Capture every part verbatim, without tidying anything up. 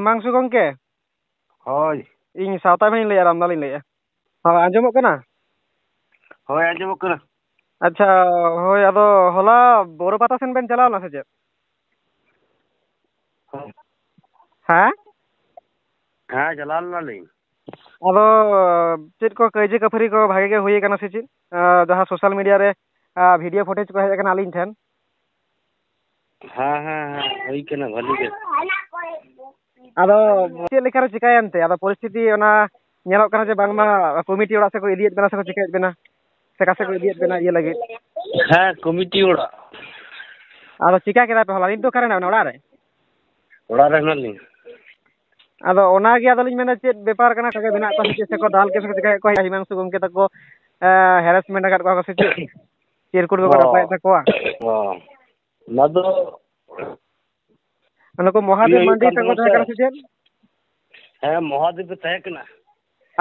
ᱦᱤᱢᱟᱝᱥᱩ ᱜᱚᱢᱠᱮ᱾ ᱦᱳᱭ᱾ ᱤᱧ ᱥᱟᱶᱛᱟ ᱵᱷᱟᱹᱭᱤᱧ ᱞᱟᱹᱭᱮᱫᱼᱟ, ᱨᱟᱢᱫᱟᱞᱤᱧ ᱞᱟᱹᱭᱮᱫᱼᱟ᱾ ᱦᱳᱭ, ᱟᱸᱡᱚᱢᱚᱜ ᱠᱟᱱᱟ? ᱦᱳᱭ, ᱟᱸᱡᱚᱢᱚᱜ ᱠᱟᱱᱟ᱾ ᱟᱪᱪᱷᱟ, ᱦᱳᱭ, ᱟᱫᱚ ᱦᱚᱞᱟ ᱵᱳᱨᱳ ᱯᱟᱛᱟ ᱥᱮᱱ ᱵᱮᱱ ᱪᱟᱞᱟᱣ ᱞᱮᱱᱟ ᱥᱮ ᱪᱮᱫ? ᱦᱳᱭ᱾ ᱦᱮᱸ? ᱦᱮᱸ, ᱪᱟᱞᱟᱣ ᱞᱮᱱᱟᱞᱤᱧ᱾ ᱟᱫᱚ ᱪᱮᱫ ᱠᱚ ᱠᱟᱹᱭᱡᱟᱹ ᱠᱷᱟᱹᱯᱟᱹᱨᱤ ᱠᱚ ᱵᱷᱟᱜᱮ ᱜᱮ ᱦᱩᱭ ᱟᱠᱟᱱᱟ ᱥᱮ ᱪᱮᱫ? ᱟᱸ, ᱡᱟᱦᱟᱸ social media ᱨᱮ, ᱟᱸ, video footage ᱠᱚ ᱦᱮᱡ ᱟᱠᱟᱱᱟ ᱟᱹᱞᱤᱧ ᱴᱷᱮᱱ᱾ ᱦᱮᱸ, ᱦᱮᱸ, ᱦᱮᱸ, ᱦᱩᱭ ᱠᱟᱱᱟ ᱵᱷᱟᱹᱞᱤ ᱜᱮ᱾ ᱟᱫᱚ ᱪᱮᱫ ᱞᱮᱠᱟ ᱨᱮ ᱪᱤᱠᱟᱹᱭᱮᱱ ᱛᱮ? ᱟᱫᱚ ᱯᱚᱨᱤᱥᱛᱷᱤᱛᱤ ᱚᱱᱟ ᱧᱮᱞᱚᱜ ᱠᱟᱱᱟ ᱡᱮ ᱵᱟᱝᱢᱟ ᱠᱚᱢᱤᱴᱤ ᱚᱲᱟᱜ ᱥᱮᱫ ᱠᱚ ᱤᱫᱤᱭᱮᱫ ᱵᱮᱱᱟ ᱥᱮ ᱠᱚ ᱪᱤᱠᱟᱹᱭᱮᱫ ᱵᱮᱱᱟ? ᱥᱮ ᱚᱠᱟ ᱥᱮᱫ ᱠᱚ ᱤᱫᱤᱭᱮᱫ ᱵᱮᱱᱟ ᱤᱭᱟᱹ ᱞᱟᱹᱜᱤᱫ? ᱦᱮᱸ, ᱠᱚᱢᱤᱴᱤ ᱚᱲᱟᱜ᱾ ᱟᱫᱚ ᱪᱤᱠᱟ ᱠᱮᱫᱟ ᱯᱮ ᱦᱚᱞᱟ? ᱱᱤᱛ ᱫᱚ ᱚᱠᱟᱨᱮ ᱦᱮᱱᱟᱜ ᱵᱮᱱᱟ, ᱚᱲᱟᱜ ᱨᱮ? ᱚᱲᱟᱜ ᱨᱮ ᱦᱮᱱᱟᱜ ᱞᱤᱧᱟ᱾ ᱟᱫᱚ ᱚᱱᱟᱜᱮ ᱟᱫᱚᱞᱤᱧ ᱢᱮᱱᱫᱟ, ᱪᱮᱫ ᱵᱮᱯᱟᱨ ᱠᱟᱱᱟ, ᱚᱠᱟ ᱜᱮ ᱢᱮᱱᱟᱜ ᱠᱚᱣᱟ ᱥᱮ ᱪᱮᱫ ᱥᱮ ᱠᱚ ᱫᱟᱞ ᱠᱮᱫ ᱠᱚ ᱪᱤᱠᱟᱹᱭᱮᱫ ᱠᱚᱣᱟ ᱦᱤᱢᱟᱝᱥᱩ ᱜᱚᱢᱠᱮ ᱛᱟᱠᱚ, ᱮ, harassment ᱟᱠᱟᱫ ᱠᱚᱣᱟ ᱠᱚ ᱥᱮ ᱪᱮᱫ? ᱪᱤᱨᱠᱩᱴ ᱠᱚᱠᱚ ᱚ᱾ ᱨᱟᱯᱟᱜᱮᱫ ᱛᱟᱠᱚᱣᱟ᱾ ᱚ᱾ ᱚᱱᱟ ᱫᱚ ᱚᱱᱟ ᱠᱚ ᱤᱭᱟᱹ ᱢᱚᱦᱟᱫᱮᱵ ᱦᱩᱭᱩᱜ ᱢᱟᱱᱰᱤ ᱠᱟᱱ ᱛᱟᱠᱚ ᱛᱟᱦᱮᱱᱟ ᱛᱟᱦᱮᱸ ᱥᱮ? ᱠᱟᱱᱟ ᱥᱮ ᱪᱮᱫ? ᱦᱮᱸ, ᱢᱚᱦᱟᱫᱮᱵ ᱮ ᱛᱟᱦᱮᱸ ᱠᱟᱱᱟ᱾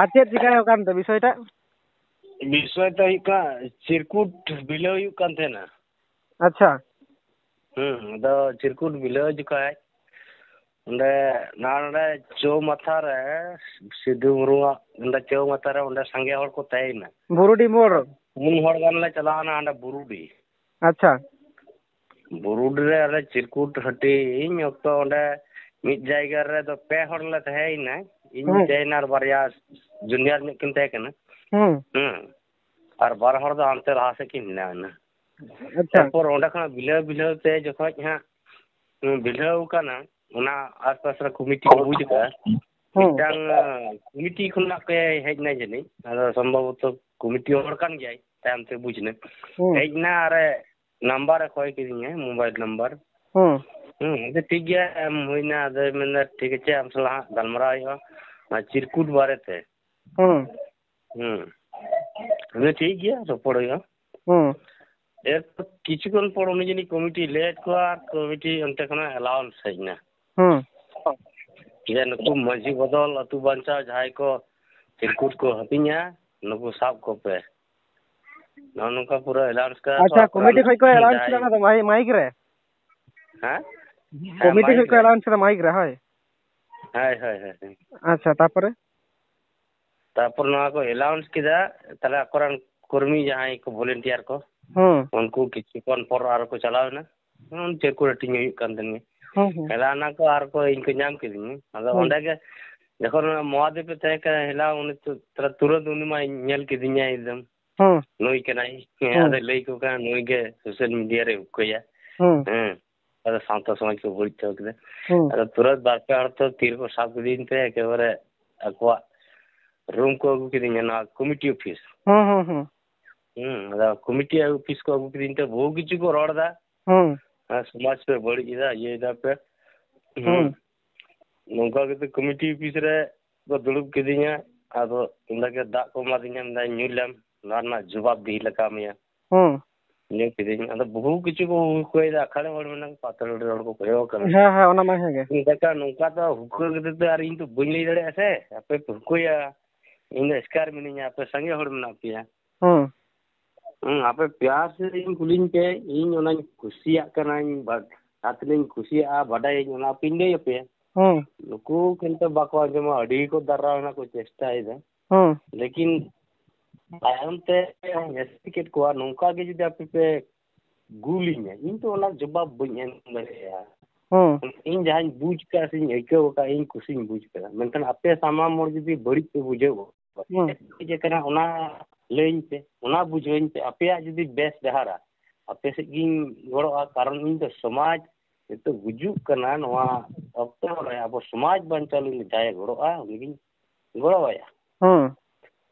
ᱟᱨ ᱪᱮᱫ ᱪᱤᱠᱟᱹ ᱟᱠᱟᱱ ᱛᱮ ᱵᱤᱥᱚᱭ ᱴᱟᱜ? ᱵᱤᱥᱚᱭ ᱫᱚ ᱦᱩᱭᱩᱜ ᱠᱟᱱᱟ, ᱪᱤᱨᱠᱩᱴ ᱵᱤᱞᱟᱹᱣ ᱦᱩᱭᱩᱜ ᱠᱟᱱ ᱛᱟᱦᱮᱱᱟ᱾ ᱟᱪᱪᱷᱟ᱾ ᱦᱩᱸ, ᱟᱫᱚ ᱪᱤᱨᱠᱩᱴ ᱵᱤᱞᱟᱹᱣ ᱡᱚᱠᱷᱟᱡ ᱚᱸᱰᱮ, ᱱᱟ ᱱᱚᱰᱮ ᱪᱳᱣᱢᱟᱛᱷᱟ ᱨᱮ, ᱥᱤᱫᱷᱩ ᱢᱩᱨᱢᱩᱣᱟᱜ ᱚᱸᱰᱮ ᱪᱳᱣᱢᱟᱛᱷᱟ ᱨᱮ ᱚᱸᱰᱮ ᱥᱟᱸᱜᱮ ᱦᱚᱲ ᱠᱚ ᱛᱟᱦᱮᱸᱭᱮᱱᱟ᱾ ᱵᱩᱨᱩᱰᱤ ᱢᱳᱲ᱾ ᱯᱩᱱ ᱦᱚᱲ ᱜᱟᱱ ᱞᱮ ᱪᱟᱞᱟᱣᱱᱟ ᱦᱟᱸᱰᱮ ᱵᱩᱨᱩᱰᱤ᱾ ᱟᱪᱪᱷᱟ᱾ ᱵᱩᱨᱩᱰᱤ ᱨᱮ ᱟᱞᱮ ᱪᱤᱨᱠᱩᱴ ᱦᱟᱹᱴᱤᱧ ᱚᱠᱛᱚ ᱚᱸᱰᱮ ᱢᱤᱫ ᱡᱟᱭᱜᱟ ᱨᱮᱫᱚ ᱯᱮ ᱦᱚᱲ ᱞᱮ ᱛᱟᱦᱮᱸᱭᱮᱱᱟ᱾ ᱤᱧ ᱦᱩᱸ᱾ ᱛᱟᱦᱮᱸᱭᱮᱱᱟ ᱟᱨ ᱵᱟᱨᱭᱟ junior ᱧᱚᱜ ᱠᱤᱱ ᱛᱟᱦᱮᱸ ᱠᱟᱱᱟ᱾ ᱦᱩᱸ᱾ ᱦᱩᱸ᱾ ᱟᱨ ᱵᱟᱨ ᱦᱚᱲ ᱫᱚ ᱦᱟᱱᱛᱮ ᱞᱟᱦᱟ ᱥᱮᱫ ᱠᱤᱱ ᱦᱮᱱᱟᱭᱮᱱᱟ᱾ ᱟᱪᱪᱷᱟ᱾ ᱮᱨᱯᱚᱨ ᱚᱸᱰᱮ ᱠᱷᱚᱱᱟᱜ ᱵᱤᱞᱟᱹᱣ ᱵᱤᱞᱟᱹᱣ ᱛᱮ ᱡᱚᱠᱷᱚᱡ ᱦᱟᱸᱜ, ᱦᱩᱸ, ᱵᱤᱞᱟᱹᱣ ᱠᱟᱱᱟ, ᱚᱱᱟ ᱟᱥᱯᱟᱥ ᱨᱮ ᱠᱚᱢᱤᱴᱤ ᱠᱚ ᱵᱩᱡᱽ ᱠᱟᱜᱼᱟ᱾ ᱦᱩᱸ᱾ ᱢᱤᱫᱴᱟᱝ, ᱟᱸ, ᱠᱚᱢᱤᱴᱤ ᱠᱷᱚᱱᱟᱜ ᱯᱮ ᱦᱮᱡ ᱮᱱᱟ ᱡᱟᱹᱱᱤᱡ, ᱟᱫᱚ ᱥᱚᱢᱵᱷᱚᱵᱚᱛᱚ ᱠᱚᱢᱤᱴᱤ ᱦᱚᱲ ᱠᱟᱱ ᱜᱮᱭᱟᱭ, ᱛᱟᱭᱚᱢ ᱛᱮ ᱵᱩᱡᱽ ᱮᱱᱟ᱾ ᱦᱩᱸ᱾ ᱦᱮᱡ ᱮᱱᱟ ᱟᱨᱮ number ᱮ ᱠᱚᱭ ᱠᱤᱫᱤᱧᱟ, mobile number᱾ ᱦᱩᱸ᱾ ᱦᱩᱸ, ᱟᱫᱚ ᱴᱷᱤᱠ ᱜᱮᱭᱟ, ᱮᱢ ᱦᱩᱭᱱᱟ, ᱟᱫᱚᱭ ᱢᱮᱱᱫᱟ, "ᱴᱷᱤᱠ ᱟᱪᱷᱮ, ᱟᱢ ᱥᱟᱞᱟᱜ ᱦᱟᱸᱜ ᱜᱟᱞᱢᱟᱨᱟᱣ ᱦᱩᱭᱩᱜᱼᱟ, ᱚᱱᱟ ᱪᱤᱨᱠᱩᱴ ᱵᱟᱨᱮᱛᱮ᱾" ᱦᱩᱸ᱾ ᱦᱩᱸ᱾ ᱟᱫᱚ ᱴᱷᱤᱠ ᱜᱮᱭᱟ, ᱨᱚᱯᱚᱲ ᱦᱩᱭᱩᱜᱼᱟ᱾ ᱦᱩᱸ᱾ ᱮᱨᱯᱚᱨ ᱠᱤᱪᱷᱩ ᱠᱷᱚᱱ ᱯᱚᱨ ᱩᱱᱤ ᱡᱟᱹᱱᱤᱡ ᱠᱚᱢᱤᱴᱤ ᱞᱟᱹᱭᱟᱫ ᱠᱚᱣᱟ ᱟᱨ ᱠᱚᱢᱤᱴᱤ ᱚᱱᱛᱮ ᱠᱷᱚᱱᱟᱜ allowance ᱦᱮᱡ ᱮᱱᱟ᱾ ᱦᱩᱸ᱾ ᱡᱮ ᱱᱩᱠᱩ ᱢᱟᱹᱡᱷᱤ ᱵᱚᱫᱚᱞ, ᱟᱹᱛᱩ ᱵᱟᱧᱪᱟᱣ ᱡᱟᱦᱟᱸᱭ ᱠᱚ ᱪᱤᱨᱠᱩᱴ ᱠᱚ ᱦᱟᱹᱴᱤᱧᱟ, ᱱᱩᱠᱩ ᱥᱟᱵ ᱠᱚᱯᱮ᱾ ᱱᱚᱜᱼᱚ ᱱᱚᱝᱠᱟ ᱯᱩᱨᱟᱹ allowance ᱠᱟᱫᱟ ᱠᱚ ᱟᱪᱪᱷᱟ, ᱟᱨ ᱠᱚᱢᱤᱴᱤ ᱠᱷᱚᱡ ᱠᱚ allowance ᱡᱟᱦᱟᱸᱭ ᱠᱟᱫᱟ ᱚᱱᱟ ᱫᱚ ᱢᱟᱭ-, ᱢᱟᱭᱤᱠ ᱨᱮ? ᱦᱮᱸ? ᱦᱮᱸ, ᱠᱚᱢᱤᱴᱤ ᱢᱟᱭᱤᱠ ᱠᱷᱚᱡ ᱠᱚ ᱨᱮ᱾ Allowance ᱠᱟᱫᱟ ᱢᱟᱭᱤᱠ ᱨᱮ, ᱦᱳᱭ᱾ ᱦᱳᱭ, ᱦᱳᱭ, ᱦᱳᱭ, ᱦᱳᱭ᱾ ᱟᱪᱪᱷᱟ, ᱛᱟᱯᱚᱨᱮ? ᱛᱟᱯᱚᱨ ᱱᱚᱣᱟ ᱠᱚ ᱮᱞᱟᱣᱩᱱᱥ ᱠᱮᱫᱟ, ᱛᱟᱦᱞᱮ ᱟᱠᱚᱨᱮᱱ ᱠᱚᱨᱢᱤ ᱡᱟᱦᱟᱸᱭ ᱠᱚ ᱵᱷᱚᱞᱮᱱᱴᱤᱭᱟᱨ ᱠᱚ, ᱦᱩᱸ᱾ ᱩᱱᱠᱩ ᱠᱤᱪᱷᱩ ᱠᱷᱚᱱ ᱯᱚᱨ ᱟᱨᱚ ᱠᱚ ᱪᱟᱞᱟᱣ ᱮᱱᱟ᱾ ᱦᱩᱸ, ᱪᱮᱫ ᱠᱚ ᱦᱟᱹᱴᱤᱧ ᱦᱩᱭᱩᱜ ᱠᱟᱱ ᱛᱟᱦᱮᱸᱱ ᱜᱮ᱾ ᱦᱩᱸ, ᱦᱩᱸ᱾ ᱦᱮᱞᱟ ᱱᱟᱠᱚ ᱟᱨ ᱠᱚ ᱤᱧ ᱠᱚ ᱧᱟᱢ ᱠᱤᱫᱤᱧᱟ᱾ ᱟᱫᱚ ᱦᱩᱸ᱾ ᱚᱸᱰᱮ ᱜᱮ ᱡᱚᱠᱷᱚᱱ ᱚᱱᱟ ᱢᱚᱦᱟᱫᱮᱵ ᱮ ᱛᱟᱦᱮᱸ ᱠᱟᱱᱟ, ᱦᱮᱞᱟ ᱩᱱᱤ ᱛᱚ, ᱛᱟᱦᱞᱮ ᱛᱩᱨᱟᱹᱛ ᱩᱱᱤ ᱢᱟᱭ ᱧᱮᱞ ᱠᱤᱫᱤᱧᱟ ᱮᱠᱫᱚᱢ᱾ ᱦᱩᱸ᱾ ᱱᱩᱭ ᱠᱟᱱᱟᱭ᱾ ᱦᱮᱸ, ᱦᱩᱸ᱾ ᱟᱫᱚᱭ ᱞᱟᱹᱭ ᱟᱠᱚ ᱠᱟᱱᱟ, ᱱᱩᱭ ᱜᱮ ᱥᱳᱥᱟᱞ ᱢᱤᱰᱤᱭᱟ ᱨᱮ ᱩᱠᱟᱹᱭᱟ᱾ ᱦᱩᱸ᱾ ᱦᱮᱸ᱾ ᱟᱫᱚ ᱥᱟᱶᱛᱟ ᱥᱚᱢᱟᱡᱽ ᱠᱚ ᱵᱟᱹᱲᱤᱡ ᱪᱟᱵᱟ ᱠᱮᱫᱟ᱾ ᱦᱩᱸ᱾ ᱟᱫᱚ ᱛᱩᱨᱟᱹᱛ ᱵᱟᱨ ᱯᱮ ᱦᱚᱲ ᱛᱚ ᱛᱤ ᱨᱮᱠᱚ ᱥᱟᱵ ᱠᱤᱫᱤᱧ ᱛᱮ ᱮᱠᱮᱵᱟᱨᱮ ᱟᱠᱚᱣᱟᱜ ᱨᱩᱢ ᱠᱚ ᱟᱹᱜᱩ ᱠᱤᱫᱤᱧᱟ, ᱱᱚᱣᱟ ᱠᱚᱢᱤᱴᱤ ᱚᱯᱷᱤᱥ᱾ ᱦᱩᱸ, ᱦᱩᱸ, ᱦᱩᱸ᱾ ᱦᱩᱸ, ᱟᱫᱚ ᱠᱚᱢᱤᱴᱤ ᱚᱯᱷᱤᱥ ᱠᱚ ᱟᱹᱜᱩ ᱠᱤᱫᱤᱧ ᱛᱮ ᱵᱚᱦᱩ ᱠᱤᱪᱷᱩ ᱠᱚ ᱨᱚᱲ ᱮᱫᱟ᱾ ᱦᱩᱸ᱾ ᱦᱮᱸ, ᱥᱚᱢᱟᱡᱽ ᱯᱮ ᱵᱟᱹᱲᱤᱡ ᱮᱫᱟ, ᱤᱭᱟᱹᱭ ᱫᱟ ᱯᱮ᱾ ᱦᱩᱸ᱾ ᱦᱩᱸ᱾ ᱱᱚᱝᱠᱟ ᱠᱟᱛᱮ ᱠᱚᱢᱤᱴᱤ ᱚᱯᱷᱤᱥ ᱨᱮ ᱠᱚ ᱫᱩᱲᱩᱵ ᱠᱤᱫᱤᱧᱟ᱾ ᱟᱫᱚ ᱚᱸᱰᱮ ᱜᱮ ᱫᱟᱜ ᱠᱚ ᱮᱢᱟᱫᱤᱧᱟ, ᱢᱮᱱᱫᱟ, "ᱧᱩ ᱞᱮᱢ, ᱱᱚᱣᱟ ᱨᱮᱱᱟᱜ ᱡᱚᱵᱟᱵ ᱫᱤᱦᱤ ᱞᱟᱜᱟᱣ ᱢᱮᱭᱟ᱾" ᱦᱩᱸ᱾ ᱧᱩ ᱠᱤᱫᱤᱧ᱾ ᱟᱫᱚ ᱵᱚᱦᱩ ᱠᱤᱪᱷᱩ ᱠᱚ ᱦᱩᱠᱟᱹᱭ ᱫᱟ, ᱟᱠᱷᱟᱲ ᱦᱚᱲ ᱢᱮᱱᱟᱜ ᱠᱚᱣᱟ, ᱯᱟᱛᱲᱟ ᱦᱚᱲ ᱠᱚ ᱠᱚᱭᱚᱜ ᱠᱟᱱᱟ᱾ ᱦᱮᱸ, ᱦᱮᱸ, ᱚᱱᱟ ᱢᱟ ᱦᱮᱸ ᱜᱮ᱾ ᱢᱮᱛᱟ ᱠᱚᱣᱟ, ᱱᱚᱝᱠᱟ ᱫᱚ ᱦᱩᱠᱟᱹ ᱠᱟᱛᱮ ᱫᱚ ᱟᱨ ᱤᱧ ᱫᱚ ᱵᱟᱹᱧ ᱞᱟᱹᱭ ᱫᱟᱲᱮᱭᱟᱜᱼᱟ ᱥᱮ, ᱟᱯᱮ ᱯᱮ ᱦᱩᱠᱟᱹᱭᱟ, ᱤᱧ ᱫᱚ ᱮᱥᱠᱟᱨ ᱢᱤᱱᱟᱹᱧᱟ, ᱟᱯᱮ ᱥᱟᱸᱜᱮ ᱦᱚᱲ ᱢᱮᱱᱟᱜ ᱯᱮᱭᱟ᱾ ᱦᱩᱸ᱾ ᱦᱩᱸ, ᱟᱯᱮ ᱯᱮᱭᱟᱨ ᱥᱮ ᱤᱧ ᱠᱩᱞᱤᱧ ᱯᱮ, ᱤᱧ ᱚᱱᱟᱧ ᱠᱩᱥᱤᱭᱟᱜ ᱠᱟᱱᱟᱧ, ᱵᱟ-, ᱡᱟᱦᱟᱸ ᱛᱤᱱᱟᱹᱜ ᱤᱧ ᱠᱩᱥᱤᱭᱟᱜᱼᱟ, ᱵᱟᱰᱟᱭᱟᱹᱧ, ᱚᱱᱟ ᱯᱮᱧ ᱞᱟᱹᱭ ᱟᱯᱮᱭᱟ᱾ ᱦᱩᱸ᱾ ᱱᱩᱠᱩ ᱠᱤᱱᱛᱩ ᱵᱟᱠᱚ ᱟᱸᱡᱚᱢᱟ, ᱟᱹᱰᱤ ᱜᱮᱠᱚ ᱫᱟᱨᱟᱣ ᱨᱮᱱᱟᱜ ᱠᱚ ᱪᱮᱥᱴᱟᱭᱮᱫᱟ᱾ ᱦᱩᱸ᱾ ᱞᱮᱠᱤᱱ ᱛᱟᱭᱚᱢ ᱛᱮ ᱧᱮᱞ ᱠᱮᱫ ᱠᱚᱣᱟ, ᱱᱚᱝᱠᱟ ᱜᱮ ᱡᱩᱫᱤ ᱟᱯᱮ ᱯᱮ ᱜᱩᱞᱤᱧᱟ, ᱤᱧ ᱛᱚ ᱚᱱᱟ ᱡᱚᱵᱟᱵ ᱵᱟᱹᱧ ᱮᱢ ᱫᱟᱲᱮᱭᱟᱜᱼᱟ᱾ ᱦᱩᱸ᱾ ᱤᱧ ᱡᱟᱦᱟᱸᱧ ᱵᱩᱡᱽ ᱠᱟᱜᱼᱟ ᱥᱮᱧ ᱟᱹᱭᱠᱟᱹᱣ ᱟᱠᱟᱫᱼᱟ, ᱤᱧ ᱠᱩᱥᱤᱧ ᱵᱩᱡᱽ ᱠᱟᱫᱟ, ᱢᱮᱱᱠᱷᱟᱱ ᱟᱯᱮ ᱥᱟᱱᱟᱢ ᱦᱚᱲ ᱡᱩᱫᱤ ᱵᱟᱹᱲᱤᱡ ᱯᱮ ᱵᱩᱡᱷᱟᱹᱣ ᱜᱚᱫᱟ, ᱦᱩᱸ᱾ ᱪᱮᱫ ᱠᱟᱱᱟ ᱚᱱᱟ ᱞᱟᱹᱭᱟᱹᱧ ᱯᱮ, ᱚᱱᱟ ᱵᱩᱡᱷᱟᱹᱣᱟᱹᱧ ᱯᱮ, ᱟᱯᱮᱭᱟᱜ ᱡᱩᱫᱤ ᱵᱮᱥ ᱰᱟᱦᱟᱨᱟ, ᱟᱯᱮ ᱥᱮᱫ ᱜᱤᱧ ᱜᱚᱲᱚᱜᱼᱟ, ᱠᱟᱨᱚᱱ ᱤᱧ ᱫᱚ ᱥᱚᱢᱟᱡᱽ ᱱᱤᱛᱚᱜ ᱜᱩᱡᱩᱜ ᱠᱟᱱᱟ, ᱱᱚᱣᱟ ᱚᱠᱛᱚ ᱨᱮ ᱟᱵᱚ ᱥᱚᱢᱟᱡᱽ ᱵᱟᱧᱪᱟᱣ ᱞᱟᱹᱜᱤᱫ ᱡᱟᱦᱟᱸᱭ ᱜᱚᱲᱚᱜᱼᱟ, ᱩᱱᱤᱜᱤᱧ ᱜᱚᱲᱚᱣᱟᱭᱟ᱾ ᱦᱩᱸ᱾